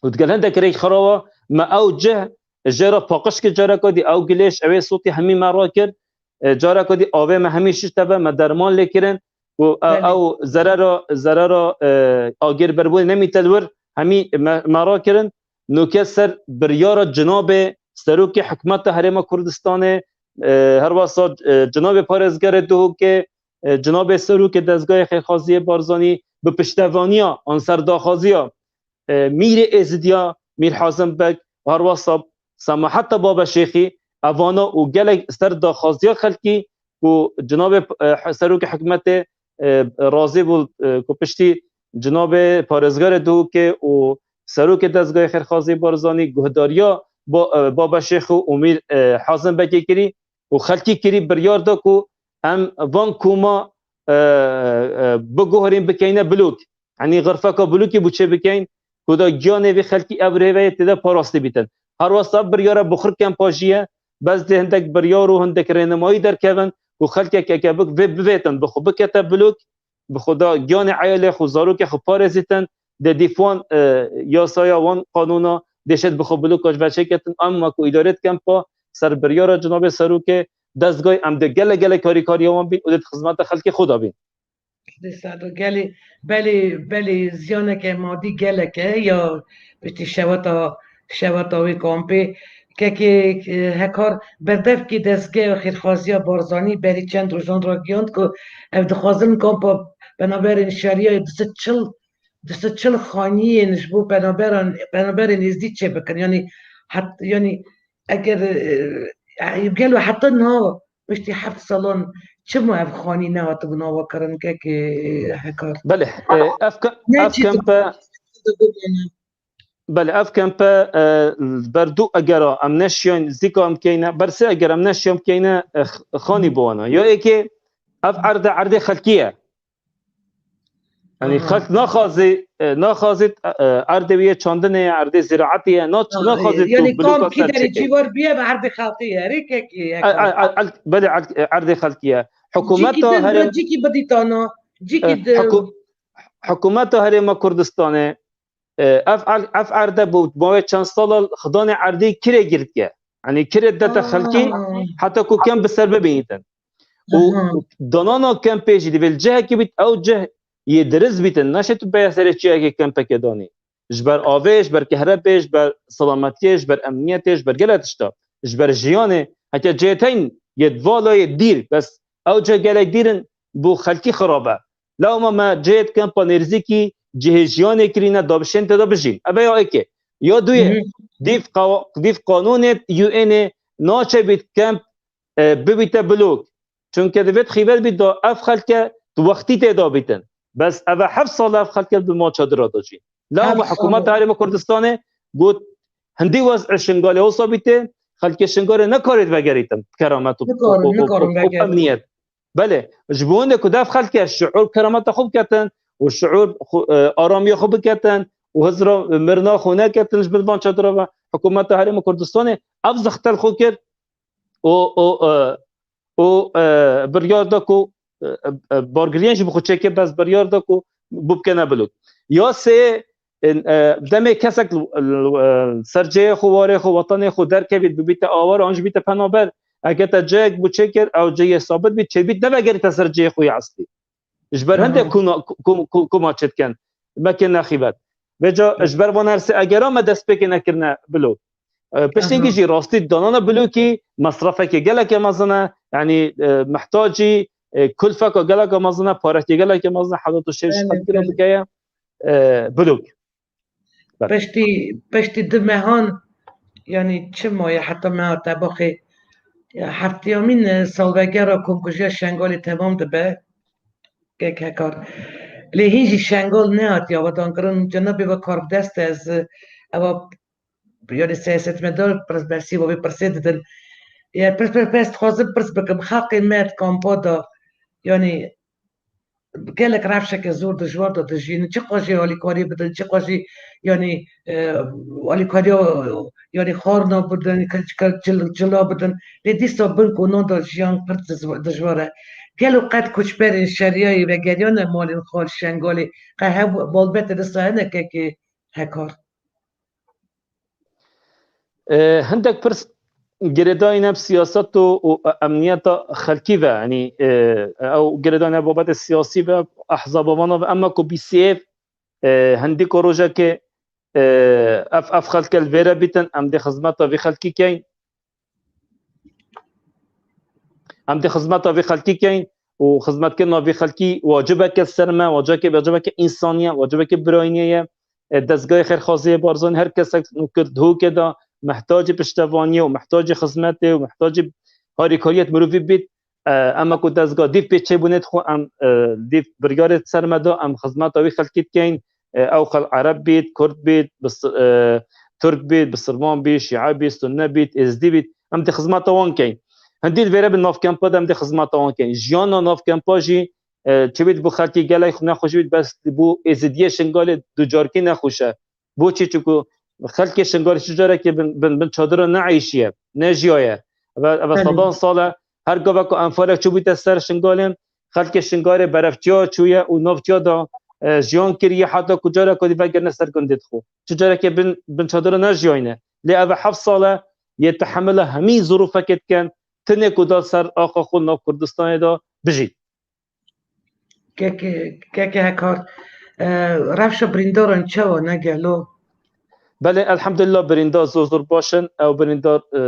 û digel hindek rêkxirawa me ew cih jê re paqij kir, careka dî ew gilêş, ew ê sotî hemî me rakir. E, careka dî avê me hemî şişte be, me derman lê kirin û e, Belê. ew zerera, zerera, e, agir berbûnê nemîte li wir hemî me, me rakirin. Nuke ser biryara cinabê Serokê Hikûmeta Herêma Kurdistanê, e, her wesa, e, cinabê parêzgerê Duhokê, e, cinabê Serokê Dezgahê Xêrxwaziyê Barzanî bi piştevaniya an ser daxwaziya, e, Mîrê Êzidiya Mîr Hazim Beg, her wesa semaheta Baba Şêxî, evana û gelek ser daxwaziya xelkî ku cinabê, e, Serokê Hikûmetê, e, razî bû, e, ku piştî cinabê parêzgerê Duhokê û Serokê Dezgahê Xêrxwaziyê Barzanî guhdariya ba-, e, Baba Şêxo û Mîr, e, Hazim Begê kirî û xelkî kirî, biryar da ku em van koma, e, e, biguherîn bikeyne Bilok. Yanî xirfeka Bilokî bû çê bikeyn ku da giyanê vê xelkî ev rêveyê tê de parastî bîtin. Her wesa biryara bi xwe kempa jî ye, bes dê hindek biryar û hindek rênimayî derkevin ku xelkek eke bik vê bivêtin, bi xwe bikete Bilok, bi xwe da giyanê eyalê xwe, zarokê xwe parêzîtin, dê dîf wan, e, yasaya wan qanûna dê şêt bi xwe Biloka ji ve çêketin, em wekû îdarê di kempa ser biryara cinabê Serokê Dezgahê em dê gelek gelek harîkariya wan bîn û dê di xizmeta xelkê xwe de bîn. Dê sado gelê, belê, belê ziyaneke madî gelek e ya piştî şewata, şewata wê kampê. Kekê, e, Hekar berdevkê dezgeha xêrxwaziya Barzanî berî çend rojan ragihand ku ev dixwazin kampa penaberên şeriyayê du sed çil, du sed çil xaniyên ji bo penaberan, penaberên êzdî çêbikin. Yanî het-, yanî eger, e, e, gelo heta niha piştî heft salan çima ev xanî nehatibûn avakirin kekê Hekar? Belê, e, ev ke-, Ne ev çî kempe, dibû bibûne? Belê, ev kempe, e, ber du egera em neşiyan zîka em keyne, ber sê eger em neşiyan keyne, e, x-, xanî biwana. Ya êkê, ev erde, erdê xelkî ye. Yanî Aha. xelk naxwazî, e, naxwazî, e, erdê wî yê çandinê ye, erdê zîraetê ye, na-, Aha, naxwazî tu yanî biloka kam kî ser derê çêkê. Cîwar bûye ve erdê xelkî ye, rê kekê ye. El-, el-, el-, el-, belê, el-, erdê xelkî ye. Hikûmeta cîkî din herê-, re cîkî bidîtana, cîkî e, di hikû-, Hikûmeta Herêma Kurdistanê, e, ev er-, ev erde bû, mawê çend sala xidanê erdê kirê girtiye. Yanî kirê dete xelkî, Aa. heta ku kem bi ser bibînitin. Û Aha. danana kempê jî divê li cihekî bît, ew cih yê diriz bîtin. Naşê tu beye serê çiyekê kempekê danî. Ji ber avê, ji ber kehrebê, ji ber selametiyê, ji ber emniyetê, ji ber gelek tişta. Ji ber jiyanê, heke cihê teyn yê vala yê dîr, bes ew cih gelek dîr in, bo xelkî xirab e. Lewma me cihê kempa nêrzîkî cihê jiyanê kirîne, da bişên tê de bijîn. Eve ya êkê. Ya duyê, Hı hı. dîv qawa-, dîv qanûnê U N'ê naçe bît kemp e, bibîte bilok. Çunke divêt xîvet bît da ev xelke di wextî tê da bîtin. Bes eve heft sal ev xelke di malçadira da jî. Lewma Heft sal. Hikûmeta Herêma Kurdistanê got, hindî wez'ê Şingalê wisa bîtê, xelkê Şingalê nekarê vegerîtin keramet û, Nikarin, û, û, nikarin û, û vegerin. emniyet. Belê, ji bo hindê ku dev xelke şiûr kerameta xwe biketin û şiûr xwe, e, aramiya xwe biketin û hizra mirina xwe neketin ji bin van çadira ve, hikûmeta Herêma Kurdistanê ev zextel xwe kir û, û, e, û, e, biryar da ku, e, e, bargiriyên jî bi xwe çêkir, bes biryar da ku bû bikene bilok. Ya sê, e, e, demê kesek li, li, e, ser cihê xwe, warê xwe, wetanê xwe derkevît, bibîte awar, an jî bîte penaber, eger te cihek bû çêkir, ew cihê sabit bît, çêbît, nevegerîte ser cihê xwe yê eslî. Ji ber hindek Aha. kuna, ku-, ku-, ku-, kuma çêdikin. Me kê nexîbet. Vêca Evet. ji ber van her sê egera me destpêkê nekirine bilo. E, piştî Aha. jî rastî danana bilokî mesrefekê gelekê mezin e. Yanî, e, mihtacî, e, kulfeka gelekê mezin e, parekê gelekê mezin e, heta tu şêr ji Belê, xelkî re belê. bikeye, e, bilok. Belê. Piştî, piştî du mehan, yanî çi maye heta meha tebaxê, ya heftêyamîn, e, salvegera komkujiya Şengalê temam dibe. Kek Hekar. Lê hîn jî Şengal nehatiye avadankirin. Cenabê we karbidest e, ez, e, eva, yanî siyasetmedar pirs-, bersî we vê pirsê didin. Ya pirs, pirs, pirs, dixwazim pirs bikim. Xelkê me di kampa de, yanî gelek rewşeke zor dijwar de dijîn. Çiqas jî alîkarî bidin, çiqas jî, yanî, e, alîkariya, yanî xwarina bidin, ke-, ke-, cil-, cila bidin. Lê dîsa bin konan de jiyan pir diz-, dijwar e. Gelo qet koçberên şeriyayê vegeriyane malên xwe li Şengalê? Qe hev malbetê disa hene kekê Hekar? E, hindek pirs girêdayî ne bi siyaset û, û emniyeta xelkî ve, yanî, e, ew girêdayî ne babetê siyasî ve, ehzaba vana ve, ema ku bîsêv, e, hindî ku rojekê, e, ev, ev xelke li vêre bîtin, em dê xizmeta vî xelkî keyn. Em dê xizmeta vî xelkî keyn û xizmetkirina vî xelkî wacibeke ser me, wacibeke, wacibeke însanî ye, wacibeke birayîniyê ye. E, dezgehê xêrxwaziyê Barzanî her kesek ku di hokê de mihtacî piştevaniyê û mihtacî xizmetê û mihtacî harîkariyê mirovî bît, e, em ku dezgah dîv pê çêbûnê dixwe, em, e, dîv biryarê ser me da, em xizmeta wî xelkî dikeyn. E, ew xel Ereb bît, Kurd bît, bis-, e, Tirk bît, Bisirman bît, Şîe bît, Sunne bît, Êzdî bît, em dê xizmeta wan keyn. Hindî li vêre bi nav kempa de em dê xizmeta wan keyn. Jiyana nav kempa jî, e, çi bît bo xelkê gelek nexweş bît, bes bo Êzidiyê Şingalê ducarkî nexweş e. Boçî? Çunku xelkê Şingalê çi carekê bin, bin, bin çadira neeyşiye, nejiyaye. Eve, eve Belê. sedan sal e, her gava ku enfalek çûbûte ser Şingalê, xelkê Şingalê berevçiya çûye û navçiya da, e, jiyan kiriye, heta ku careka dî vegerine ser gundê dixwe. Çi carekê bin, bin çadira nejiyayne. Lê eve heft sal e, yê tehemila hemî zirûfekê dikin, tinê ku da ser axa xwe nav Kurdistanê da bijît. Keke, keke Hekar, e, rewşa birîndaran çawa ne gelo? Belê, elhamdulillah, birîndar zor zor baş in. Ew birîndar, e,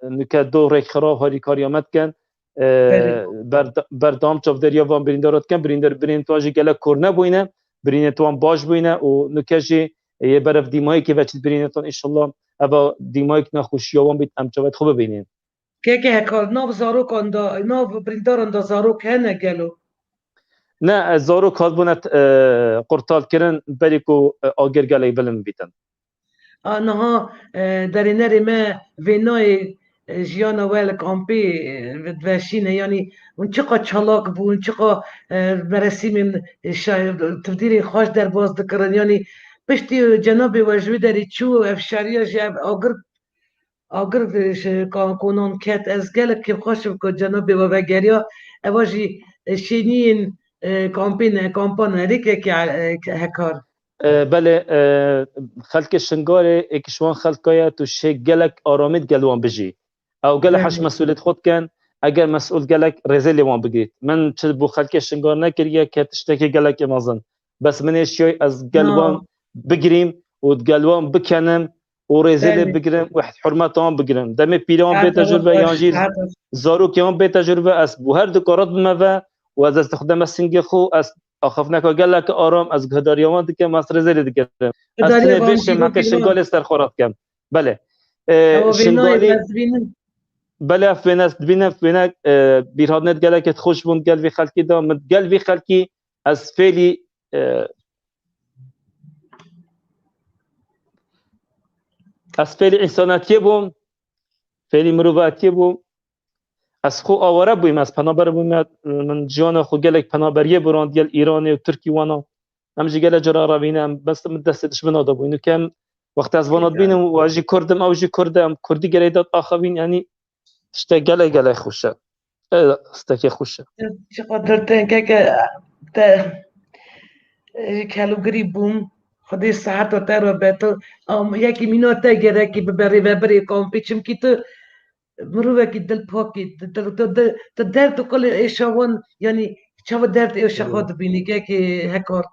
nuke do rêkxirav harîkariya me dikin. E, Belê. berda-, berdewam çavdêriya van birîndara dikin. Birîndar, birîndar wan jî gelek kor nebûyne. Birîndar wan baş bûyne û nuke jî yê berev dîmayekê veçît birîndar wan, înşallah. Eva dîmayek nexweşiya wan bît, em çavê xwe bibînin. Keke Hekar, nav zarokan da, nav birîndaran da zarok hene gelo? Ne, e, zarok hatbûne, e, qurtal kirin, berî ku, e, agir gelek bilind bîtin. A, niha, e, derênerê me vênayê, e, jiyana we li kampê, e, diveşîne, yanî hûn çiqa çalak bûn, çiqa, e, meresîmên, e, şa-, tivdîrên xweş derbas dikirin, yanî piştî cenabê we ji wî derê çû, ev şeriya jî, ev agir Agir ji ka-, konan ket. Ez gelek kêfxweş im ku cenabê we vegeriya. Eva jî, e, şêniyên, e, kampê ne, kampa ne, rêkeke, e, Hekar. E, belê, e, xelkê Şingalê êk ji wan xelka ye, tu şê gelek aramî digel wan bijî. Ew gelek heş Belê. mesûliyet xwe dikin. Eger mesûl gelek rêzê lê wan bigirît. Min çi bo xelkê Şingal nekiriye, ke tiştekê gelekê mezin. Bes min êşiyay ez gel Na. wan bigirîm û gel wan bikenim û rêzê lê Belê. bigirim û hurmeta wan bigirim. Demê pîrê wan Her bê tecrûbe zaman yan jî her zaman. zarokê wan bê tecrûbe, ez bo her du karat bime ve û ez destê xwe deme singê xwe, ez axaftineka gelek aram, ez guhdariya wan dikim, ez rêzê lê digirim. Ez Guhdariya tenê wan vê jî şemeqê wekî Şingalê ser xwe re dikim. Belê. E, Ew vênayê Şingalê ez dibînim. Belê, ev wêne ez dibînim, wêne, e, bîrhatinê gelekê xweş bûn gel vî xelkî de, min gel vî xelkî ez fêlî, e, ez fêlî însanetiyê bûm, fêlî mirovatiyê bûm. Ez xwe aware bûyim, ez penaber bûyim, min jiyana xwe gelek penaberiyê borand gel Îranê û Tirkî wana. Em jî gelek cara revîne, em bes min destê dişmena de bûyîn. Û kem wextê ez vana dibînim, û ez jî Kurd im, ew jî Kurd e, em Kurdî gelek dat axivîn, yanî tiştek gelek gelek xweş e. E, stekê xweş e. Çiqas dilteng keke te, e, kelûgirî bûm. Xwedê siheta te re be. Tu, am, yekî mîna te gerekî bibe rêvebirê kampî. Çimkî tu mirovekî dilpakî, tu, tu, tu, tu, tu derd û qilê êşa wan, yanî Çawa derdê êşa xwe dibînî, kekê Hekor?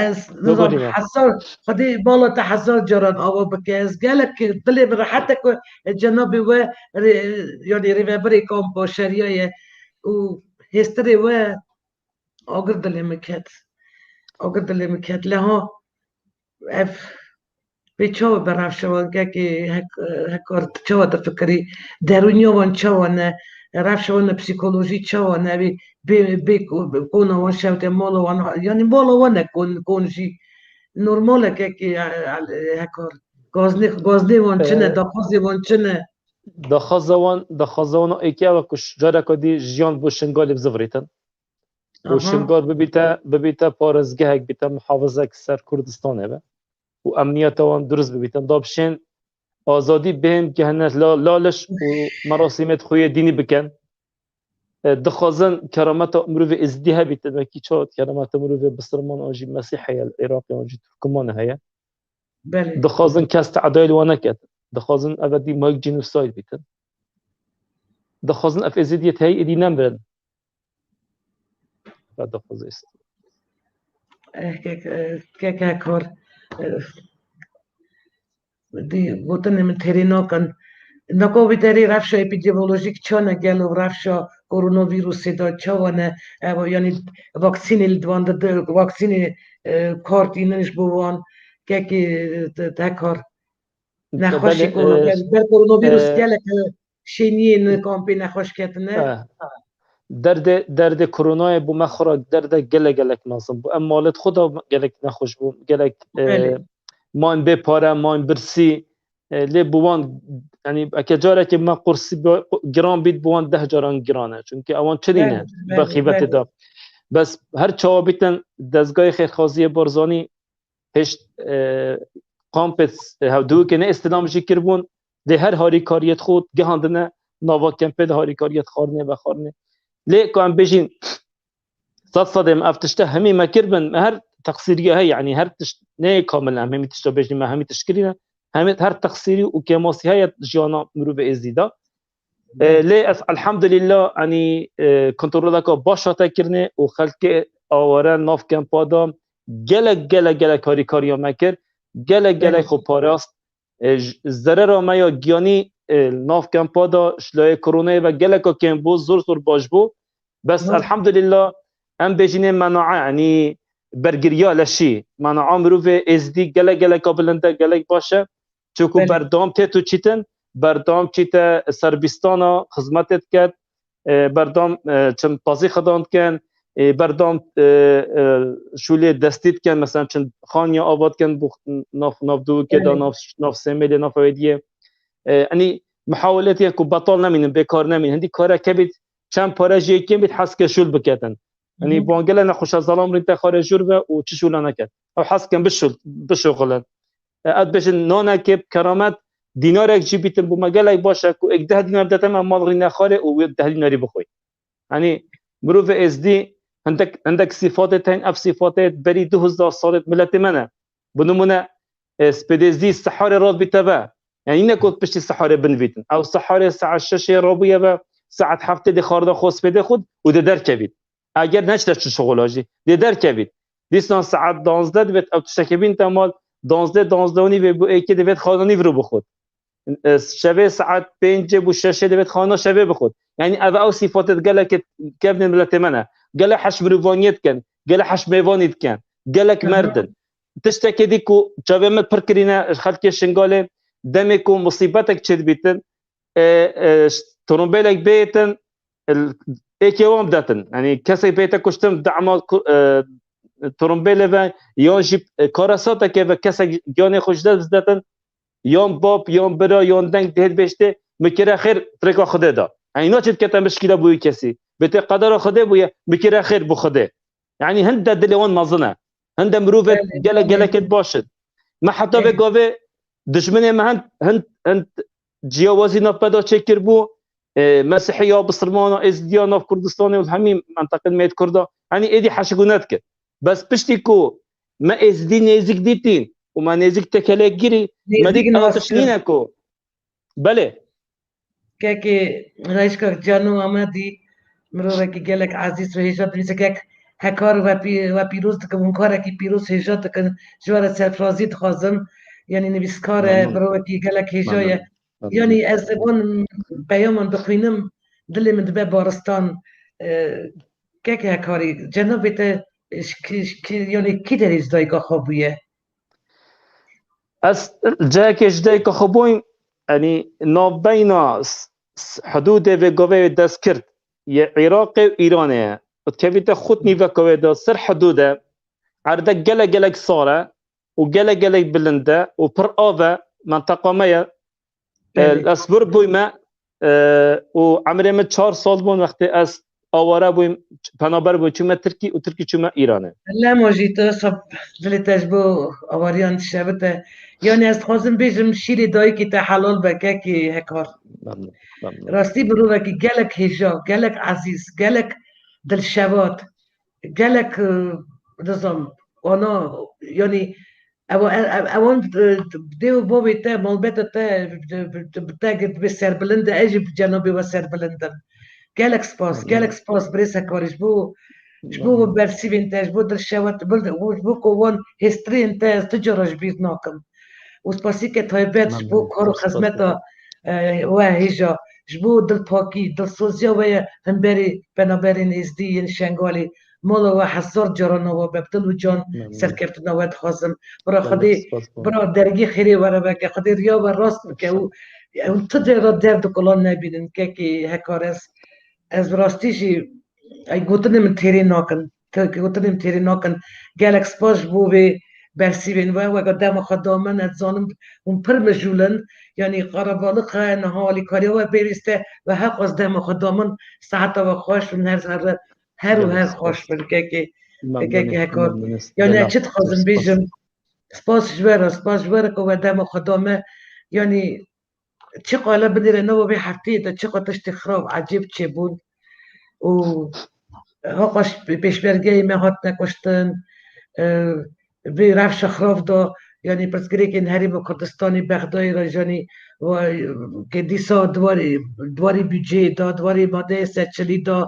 Ez nizam hezar, Xwedê bala te hezar caran ava bike. Ez gelek dilê min rehet e ku cenabê we rê-, yanî rêveberê kampa şeriya ye û hêstirê we agir dilê min ket. Agir dilê min ket. Leha ev pê çawa be rewşa wan kekê Hek-, Hekor, çawa difikirî? Derûniya wan çawa ne? Rewşa wan ne, psîkolojî çawa ne? Bê, bê, bê ko-, kona wan şewte mala wan, yanî mala wan ne kon, kon jî. Normal e kekê, e, e, Hekor. Gaznê, gaznê wan çi ne? Ee, Daxwazê wan çi ne? Daxwaza wan, daxwaza wan êkê ew e ku ş-, careka dî jiyan bo Şingalê bizivirîtin. Û Aha. Şingal bibîte, bibîte parêzgehek, bîte muhafizek ser Kurdistanê be. Û emniyeta wan durust bibîtin. Dabşên azadî bihên gehne la-, laliş û merasîmê xwe yê dînî bikin. E, dixwazin kerameta mirovê êzidî hebîtin, wekî çawa kerameta mirovê bisilman an jî mesîh heye, li Iraqê an jî Turkman heye. Belê. Dixwazin kes teadayê li wan neket. Dixwazin ev dî mehek genocide bîtin. Dixwazin ev êzidiyet heye êdî nemirin. Ve dixwazin. Eh, kek, eh, kek Hekor, eh, dî gotinê min têrê nakin. Nako vî derê rewşa epidemiolojîk çane gelo rewşa koronavîrusê de çawa ne? Ev, yanî vaksînê li wan de, de, vaksînê, eh, kar tînin ji bo wan kekê, eh, de, de kar. Nexweşî Belê, koro-, e, ber, ber koronavîrus e, gelek, e, şêniyên kampê nexweş ketine. E, derdê, derdê koronayê bû me xwe re derde gelek, gelek mezin bû. Em malêt xwe de gelek nexweş bû. Gelek, e, Belê. Mayên bê pare, mayên birsî. E, lê bi wan, yanî eke carekê me qursî bi-, giran bît, bi wan deh caran giran e. Çünkü ewan çi nîne, Belê, belê, bexîbetê belê. De. Bes her çawa bîtin dezgahê xêrxaziyê Barzanî hêşt, e, kampê, e, hevdûkê ne îstihdam jî kiribûn, lê her harîkariyet xwe gihandine nava kempê de, harîkariyet xwarinê, vexwarinê. Lê ku em bêjin, sed sedê em ev tişte hemî me kiribin, me her teqsîriya heye, yanî her tişt neyê kamil em hemî tişta bêjin, me hemî tişt kirîne, hemî her teqsîrî û kêmasî heye jiyana mirovê êzî de. E, lê ez elhamdulillah, yanî, e, kontroleka baş hate kirinê û xelkê aware nav kempa de gelek, gelek, gelek harîkariya me kir, gelek, gelek Belê. Xwe parast. E, j-, zerera me ya giyanî, e, nav kempa de ji layê koronayê ve geleka kêm bû, zor, zor baş bû. Bes Hı. Elhamdulillah, em bêjînê menae, yanî bergiriya leşî, menae mirovê êzidî gelek, geleka bilind e, gelek baş e. Çunku Belê. Berdewam tê tu çîtin, berdewam çîte serbîstana xizmetê diket, e, berdewam, e, çim tazî xedan dikin, e, berdewam, e, e, şûlê destî dikin, mesela çim xaniya ava dikin, bu nav, nav dûkê de, Belê. Nav, nav sêmêlê, nav ewêdiyê. E, yanî muhawelet ye ku betal nemînin, bêkar nemînin. Hindî kareke bît, çend pare jê kêm bît, hez ke şûl biketin. Yanî Hı hı. Van gelek nexweşa zalam rîn te xarê jûr ve û çi şûla neket. Ew hez kin bişûl-, bişuxulin. E, ez dibêjin nanekê bi keramet, dînarek jî bîtin bû me gelek baş e ku êk deh dînar bidete me mal rîne xarê û wê deh dînarî bixwî. Yanî mirovê êzdî hindek, hindek sîfatê tên, ev sîfatê berî du hezar salê miletê me ne. Bi nimûne, e, spêdêzdî seharê rat bîte ve. Yanî ne ku piştî seharê bin bîtin. Ew seharê saet şeşê rabûye ve, saet heftê dê xarda xwe spêdê xwe û dê derkevît. Eger neçte çi şixula jî, dê derkevît. Dîsan saet danzdeh divêt ew tiştekê bîn te mal, danzdeh, danzdeh û nîvê bû êkê divêt xana nîv rû bixwit. E, şevê saet pêncê bû şeşê divêt xana şevê bixwit. Yanî ev ew sîfatê gelekê kevnên miletê me ne. Gelek heş mirovaniyê dikin, gelek heş mêvanî dikin, gelek Hı hı. merdin. Tiştekê dî ku çavê min pir kirîne, xelkê Şingalê demê ku musîbetek çêdibîtin, e, e, ş-, trombêlek bêtin, el-, êkê wan bidetin. Yanî kesek bête kuştin, dema ku, e, trombêlê ve, yan jî, e, karesateke ve kesek giyanê xwe ji dest bidetin, yan bab, yan bira, yan deng dihêt bêjtê, mi kire xêr, firêka Xwedê da. Yanî naçê dikete mişkîla bo wî kesî. Bête qedera Xwedê bûye, mi kire xêr bo Xwedê. Yanî hinde dilê wan mezin e. Hinde mirovê Belê, gelek, belê. Gelekê baş in. Me heta vê Belê. Gavê dijminê me hind, hind, hind ciyawazî nav peda çêkir bû. E, Mesîhiya, Bisilmana, Êzidiya nav Kurdistanê û hemî menteqên me yê Kurda. Yanî êdî heşik û net kir. Bes piştî ku me Êzidî nêzîk dîtîn û me nêzîk tekelek girî, me Nêzîk dît ew nas tişt kir. Nîne ku. Belê. Kekê Reyşka Cano Amedî, mirovekî gelek ezîz û hêja dinivîse, kek Hekar we pî-, we pîroz dikim, hûn karekî pîroz hêja dikin, ji we re serfirazî dixwazim. Yanî nivîskar e, mirovekî gelek hêja ye. Yanî ez ê van peyaman bixwînim, dilê min dibe baristan. E, kek Hekarî, cenabê te, e, ji ki-, ji ki-, yanî kî derê ji dayika xwe bûye? Ez cihekê ji dayika xwe bûyim, yanî navbeyna s-, s-, hidûdê vê govê destkirt yê Iraqê û Îranê ye. Û dikevîte xut nîveka wê de ser hidûd e. Erdek gelek gelek sar e û gelek gelek bilind e û pir av e, menteqa me ye. E, Belê. Ez vir bûyme, e, û emrê min çar sal bûn wextê ez aware bûyim, penaber bûyim, çûme Tirkî û Tirkî çûme Îranê. Lema jî tu sab dilê te ji bo awariyan dişevite. Yanî ez dixwazim bêjim şîrê dayikî te helal be kekî Hekar. Memnun, memnun. Rastî mirovekî gelek hêja, gelek ezîz, gelek dilşewat, gelek, e, nizam, ana, yanî ew, ew, ewan, e, dê û bavê te, malbeta te, te, te, te dibê serbilind e, ez jî bi cenabê we serbilind im. Gelek spas, gelek spas birêz Hekarî ji bo, ji bo bersîvên te, ji bo dilşewat, ji bo ku wan hêstirên te ez tu cara ji bîr nakim. Û spasîke taybet ji bo kar û xizmeta, e, we hêja, ji bo dilpakî, dilsoziya we ye hemberî penaberên êzdî yên Şengalê. Mala we hezar caran ava be, bi dil û can serkeftina we dixwazim. Bira Xwedê, bira dergî xêrê we re veke, Xwedê riya we rast bike û ew ti dê re derd û kulan nebînin. Kekê Hekar, ez, ez bi rastî jî, ey, gotinê min têrê nakin. Te gotinê min têrê nakin. Gelek spas ji bo vê bersîvên we. Weke dema xwe da min, ez dizanim hûn pir mijûl in. Yanî qerebalix e, niha alîkariya we pêwîst e. We heqas dema xwe da min. Saeta we xweş û her, her, her û her xweş bin kekê, kekê Hekar. Yanî ez çi dixwazim bêjim? Spas ji we re, spas ji we re ku we dema xwe da me. Yanî çiqa li binêre nava vê hefteyê de çiqa tiştê xirab, ecêb çêbûn û hiqaş pê-, pêşmergeyê me hatine kuştin, e, vê rewşa xirab de, yanî pirsgirêkên Herêma Kurdistanê Bexdayê re, yanî wa-, ke dîsa di warê, di warê budceyê de, di warê madeyê sed çilî de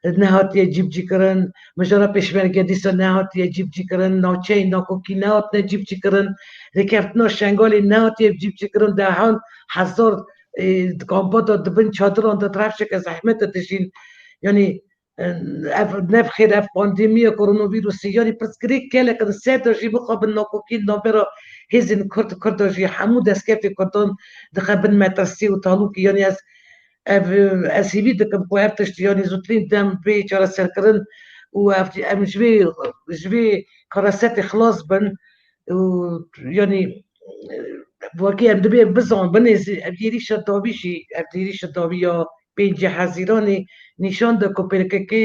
nehatiye cîbicîkirin, mijara pêşmerge dîsa nehatiye cîbicîkirin, navçeyên nakokî nehatine cîbicîkirin, rêkeftina Şengalê nehatiye cîbicîkirin, dehan hezar, e, di kampa de, di bin çadiran de, di rewşeke zehmet de dijîn. Yanî, e, ev, ne bi xêr, ev pandemiya koronavîrusê, yanî pirsgirêk gelek in, ser de jî mixabin nakokî navbera hêzên Kurd, Kurda jî hemû destkeftê Kurdan dixe bin metirsî û talûkî. Yanî ez, ev, ez hîvî dikim ku ev tişt, yanî zûtirîn dem bê çareserkirin û ev, em ji vê, ji vê karesetê xilas bin. Û, yanî, wekî em dibê bizan, binêzî, ev êrîşa dawî jî, ev êrîşa dawî ya pêncî Hezîranê nîşan da ku P K K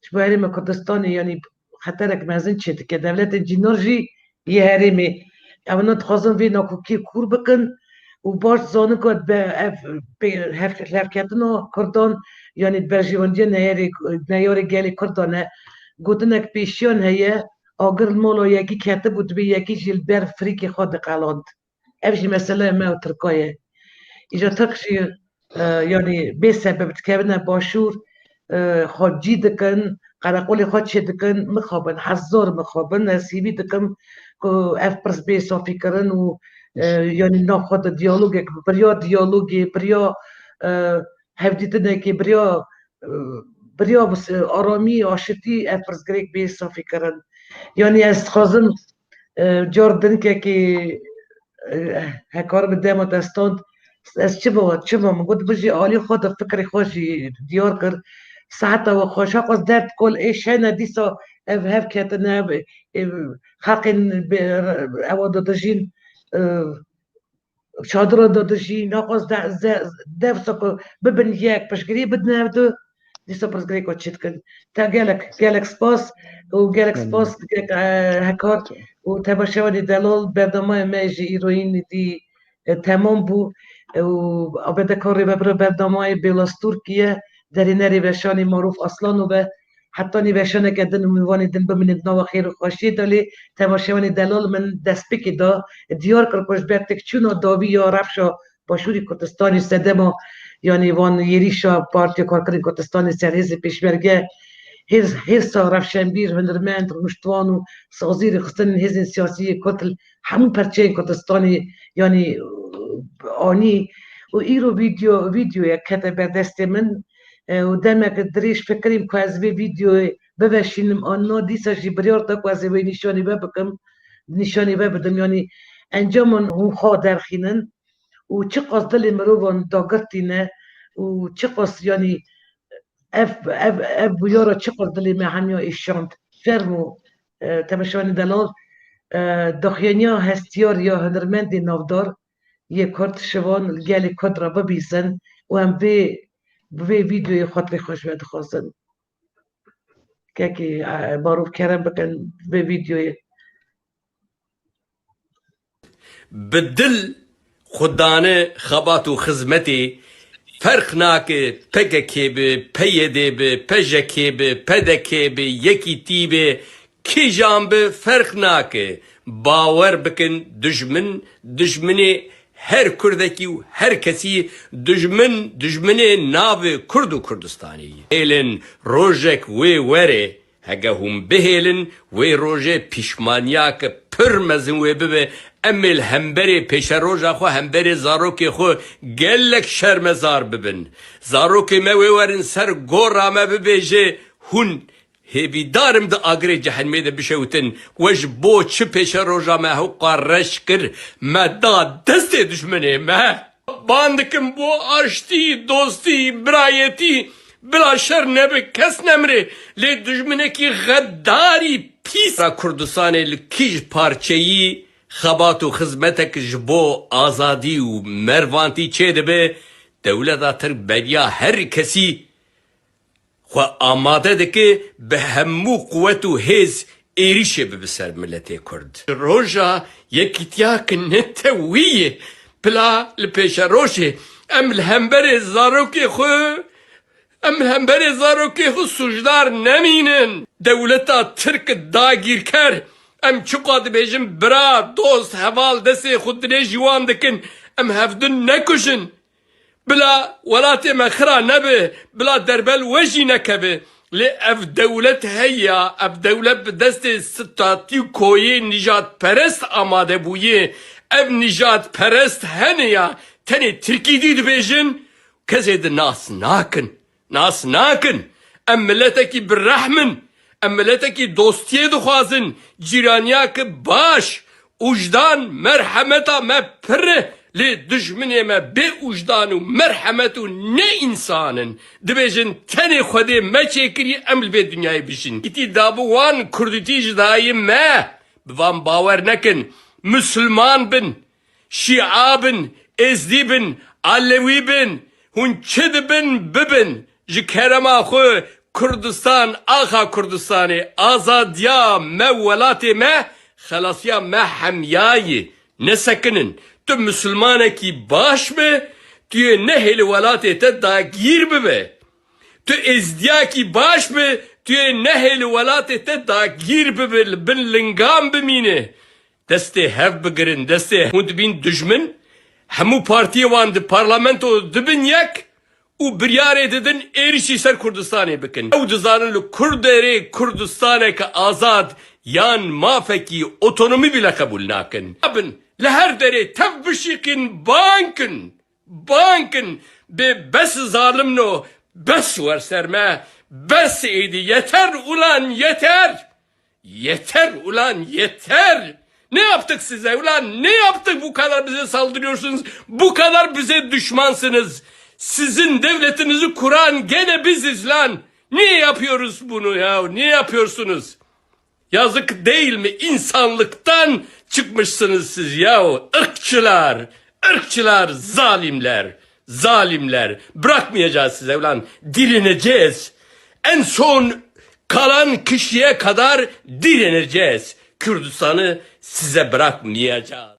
ji bo Herêma Kurdistanê, yanî xeterek mezin çêdike. Dewletên cînar jî yê herêmê. Ewana dixwazin vê nakokiyê kûr bikin û baş dizanin ku be-, ev pê-, hev-, hevketina Kurdan, yanî di berjewendiya neyarê, neyarê gelê Kurdan e. Gotinek pêşiyan heye, agir li mala yekî ketibû, dibê yekî jî li ber firîkê xwe diqeland. Ev jî meseleya me û Tirka ye. Îja Tirk jî, e, yanî bê sebeb dikevine başûr, e, xwe cî dikin, qereqolê xwe çê dikin, mixabin, hezar mixabin, ez hîvî dikim ku ev pirs bê safîkirin û, e, yanî nav xwe de diyalogek, bi biriya diyalogê, biriya, e, hevdîtinekê, biriya, e, biriya bis-, aramî, aşitî ev pirsgirêk bê safîkirin. Yanî ez dixwazim, e, car dinkekê, e, hekar bi dema te stand, ez çima, çima min got, bijî alî xwe de fikrê xwe jî diyar kir. Saeta we xweş, heqas derd kol ê şene dîsa ev hevketine, ev, ev xeqên bi-, ewa de dijîn, e, çadira de dijî, naqas de, ze-, dewsa ku bibin yek, piştgirî bidin ev du, dîsa pirsgirêka çê dikin. Te gelek, gelek spas û gelek spas dike, e, Hekar û temaşevanê delal, bernameyê me ji îroyîn dî, e, temam bû. E, û abedekar rêvebira bernameyê Bêlas Tirkiye, derênerê veşanê Maruf Aslanov e. Hetanî veşaneke din û mêvanê din bimînin di nava xêr û xweşiyê de, lê temaşevanê delal, min destpêkê de diyar kir ku ji ber têkçûna dawî ya rewşa Başûrê Kurdistanê sedema, yanî van êrîşa Partiya Karkerên Kurdistanê ser hêzên pêşmerge, hêrs-, hêrsa rewşenbîr, hunermend, rûniştvan û sazî rêxistinên hêzên siyasî yê Kurd li hemû perçeyên Kurdistanê, yanî, anî û îro vîdeo, vîdeoyek kete ber destê min, e, û demek dirêj fikirîm ku ez vê vîdeoyê biveşînim an na, dîsa jî biryar da ku ez ê wê nîşanî we bikim, nîşanî we bidim. Yanî encaman hûn xwe derxînin û çiqas dilê mirovan dagirtîne û çiqas, yanî ev, ev, ev bûyera çiqas dilê me hemiya êşand. Fermo, e, temaşevanê delal, e, daxuyaniya hestiyar ya hunermendê navdar yê Kurd şivan li gelê Kurd re bibîzin û em vê, bi vê vîdeoyê xatirê xwe ji we dixwazin. Kekî, e, barû kerem bikin vê vîdeoyê. Bi dil xwedane xebat û xizmetê, ferq nake P K K bi, P Y D bi, P J K bi, P D K bi, Yekîtî bi, kîjan bi ferq nake. Bawer bikin, dijmin, dijminê her Kurdekî û her kesî, dijmin, dijminê nav Kurd û Kurdistanê ye. Hêlin rojek wê were, heke hûn bihêlin, wê rojê pîşmaniyake pir mezin wê bibe, em ê li hemberê pêşeroja xwe, hemberê zarokê xwe gelek şermezar bibin. Zarokê me wê werin ser gora me bibêje, hûn Hêvîdar im di agirê cehenimê de bişewitin, we ji bo çi pêşeroja me hewqa reş kir, me da destê dijminê me? Ban dikim bo aştî, dostî, birayetî, bila şer nebe, kes nemire, lê dijminekî xedarî pîs ra Kurdistanê li kîj parçeyî xebat û xizmetek ji bo azadî û mervantî çêdibe, dewleta Tirk beriya her kesî xwe amade dike bi hemû quwet û hêz êrîşê bibe ser miletê Kurd. Roja yekîtiya ki ne tewî ye, bila li pêşerojê em li hemberê zarokê xwe, em li hemberê zarokê xwe sûcdar nemînin. Dewleta Tirk dagîrker, em çiqa dibêjin bira, dost, heval destê xwe dirêjî wan dikin, em hevdin nekujin. Bila welatê me xira nebe, bila derbel we jî nekeve. Lê ev dewlet heya, ev dewlet bi destê statûkoyê nijadperest amade bûye. Ev nijadperest hene ya, tenê tirkî dî dibêjin, kesê di nas nakin. Nas nakin. Em miletekî bi rehm in. Em miletekî dostiyê dixwazin. Cîraniyake baş. Ûjdan, merhemeta me pir e, lê dijminê me bê ûjdan û merhemet û ne însan in. Dibêjin tenê Xwedê me çêkirî, em li vê dinyayê bijîn. Îtî dabû wan kurdîtî ji dayê me. Bi van bawer nekin. Misilman bin. Şîa bin, Êzdî bin, Alewî bin, hûn çi dibin bibin, ji kerema xwe Kurdistan, axa Kurdistanê, azadiya me, welatê me, xelasiya me hemiyayî, nesekinin. Tu misilmanekî baş be, tu yê nehêlî welatê te dagîr bibe. Tu êzdiyakî baş be, tu yê nehêlî welatê te dagîr bibe, li bin lingan bimîne. Destê hev bigirin, destê hûn dibîn dijmin, hemû partiyê wan di parlamento dibin yek û biryarê didin êrişî ser Kurdistanê bikin. Ew dizanin li kur derê Kurdistaneke azad yan mafekî otonomî bile qebûl nakin. Bin, li her derê tev bişîqin, bang kin, bang kin, bê bes zalimno, bes wer ser me, bes êdî, yeter ulan, yeter! Yeter ulan, yeter! Ne yaptık size ulan? Ne yaptık, bu kadar bize saldırıyorsunuz? Bu kadar bize düşmansınız. Sizin devletinizi kuran gene biziz lan. Niye yapıyoruz bunu ya? Niye yapıyorsunuz? Yazık değil mi? İnsanlıktan çıkmışsınız siz ya. Irkçılar, ırkçılar, zalimler. Zalimler, bırakmayacağız size ulan, direneceğiz. En son kalan kişiye kadar direneceğiz. Kürdistan'ı size bırakmayacağız.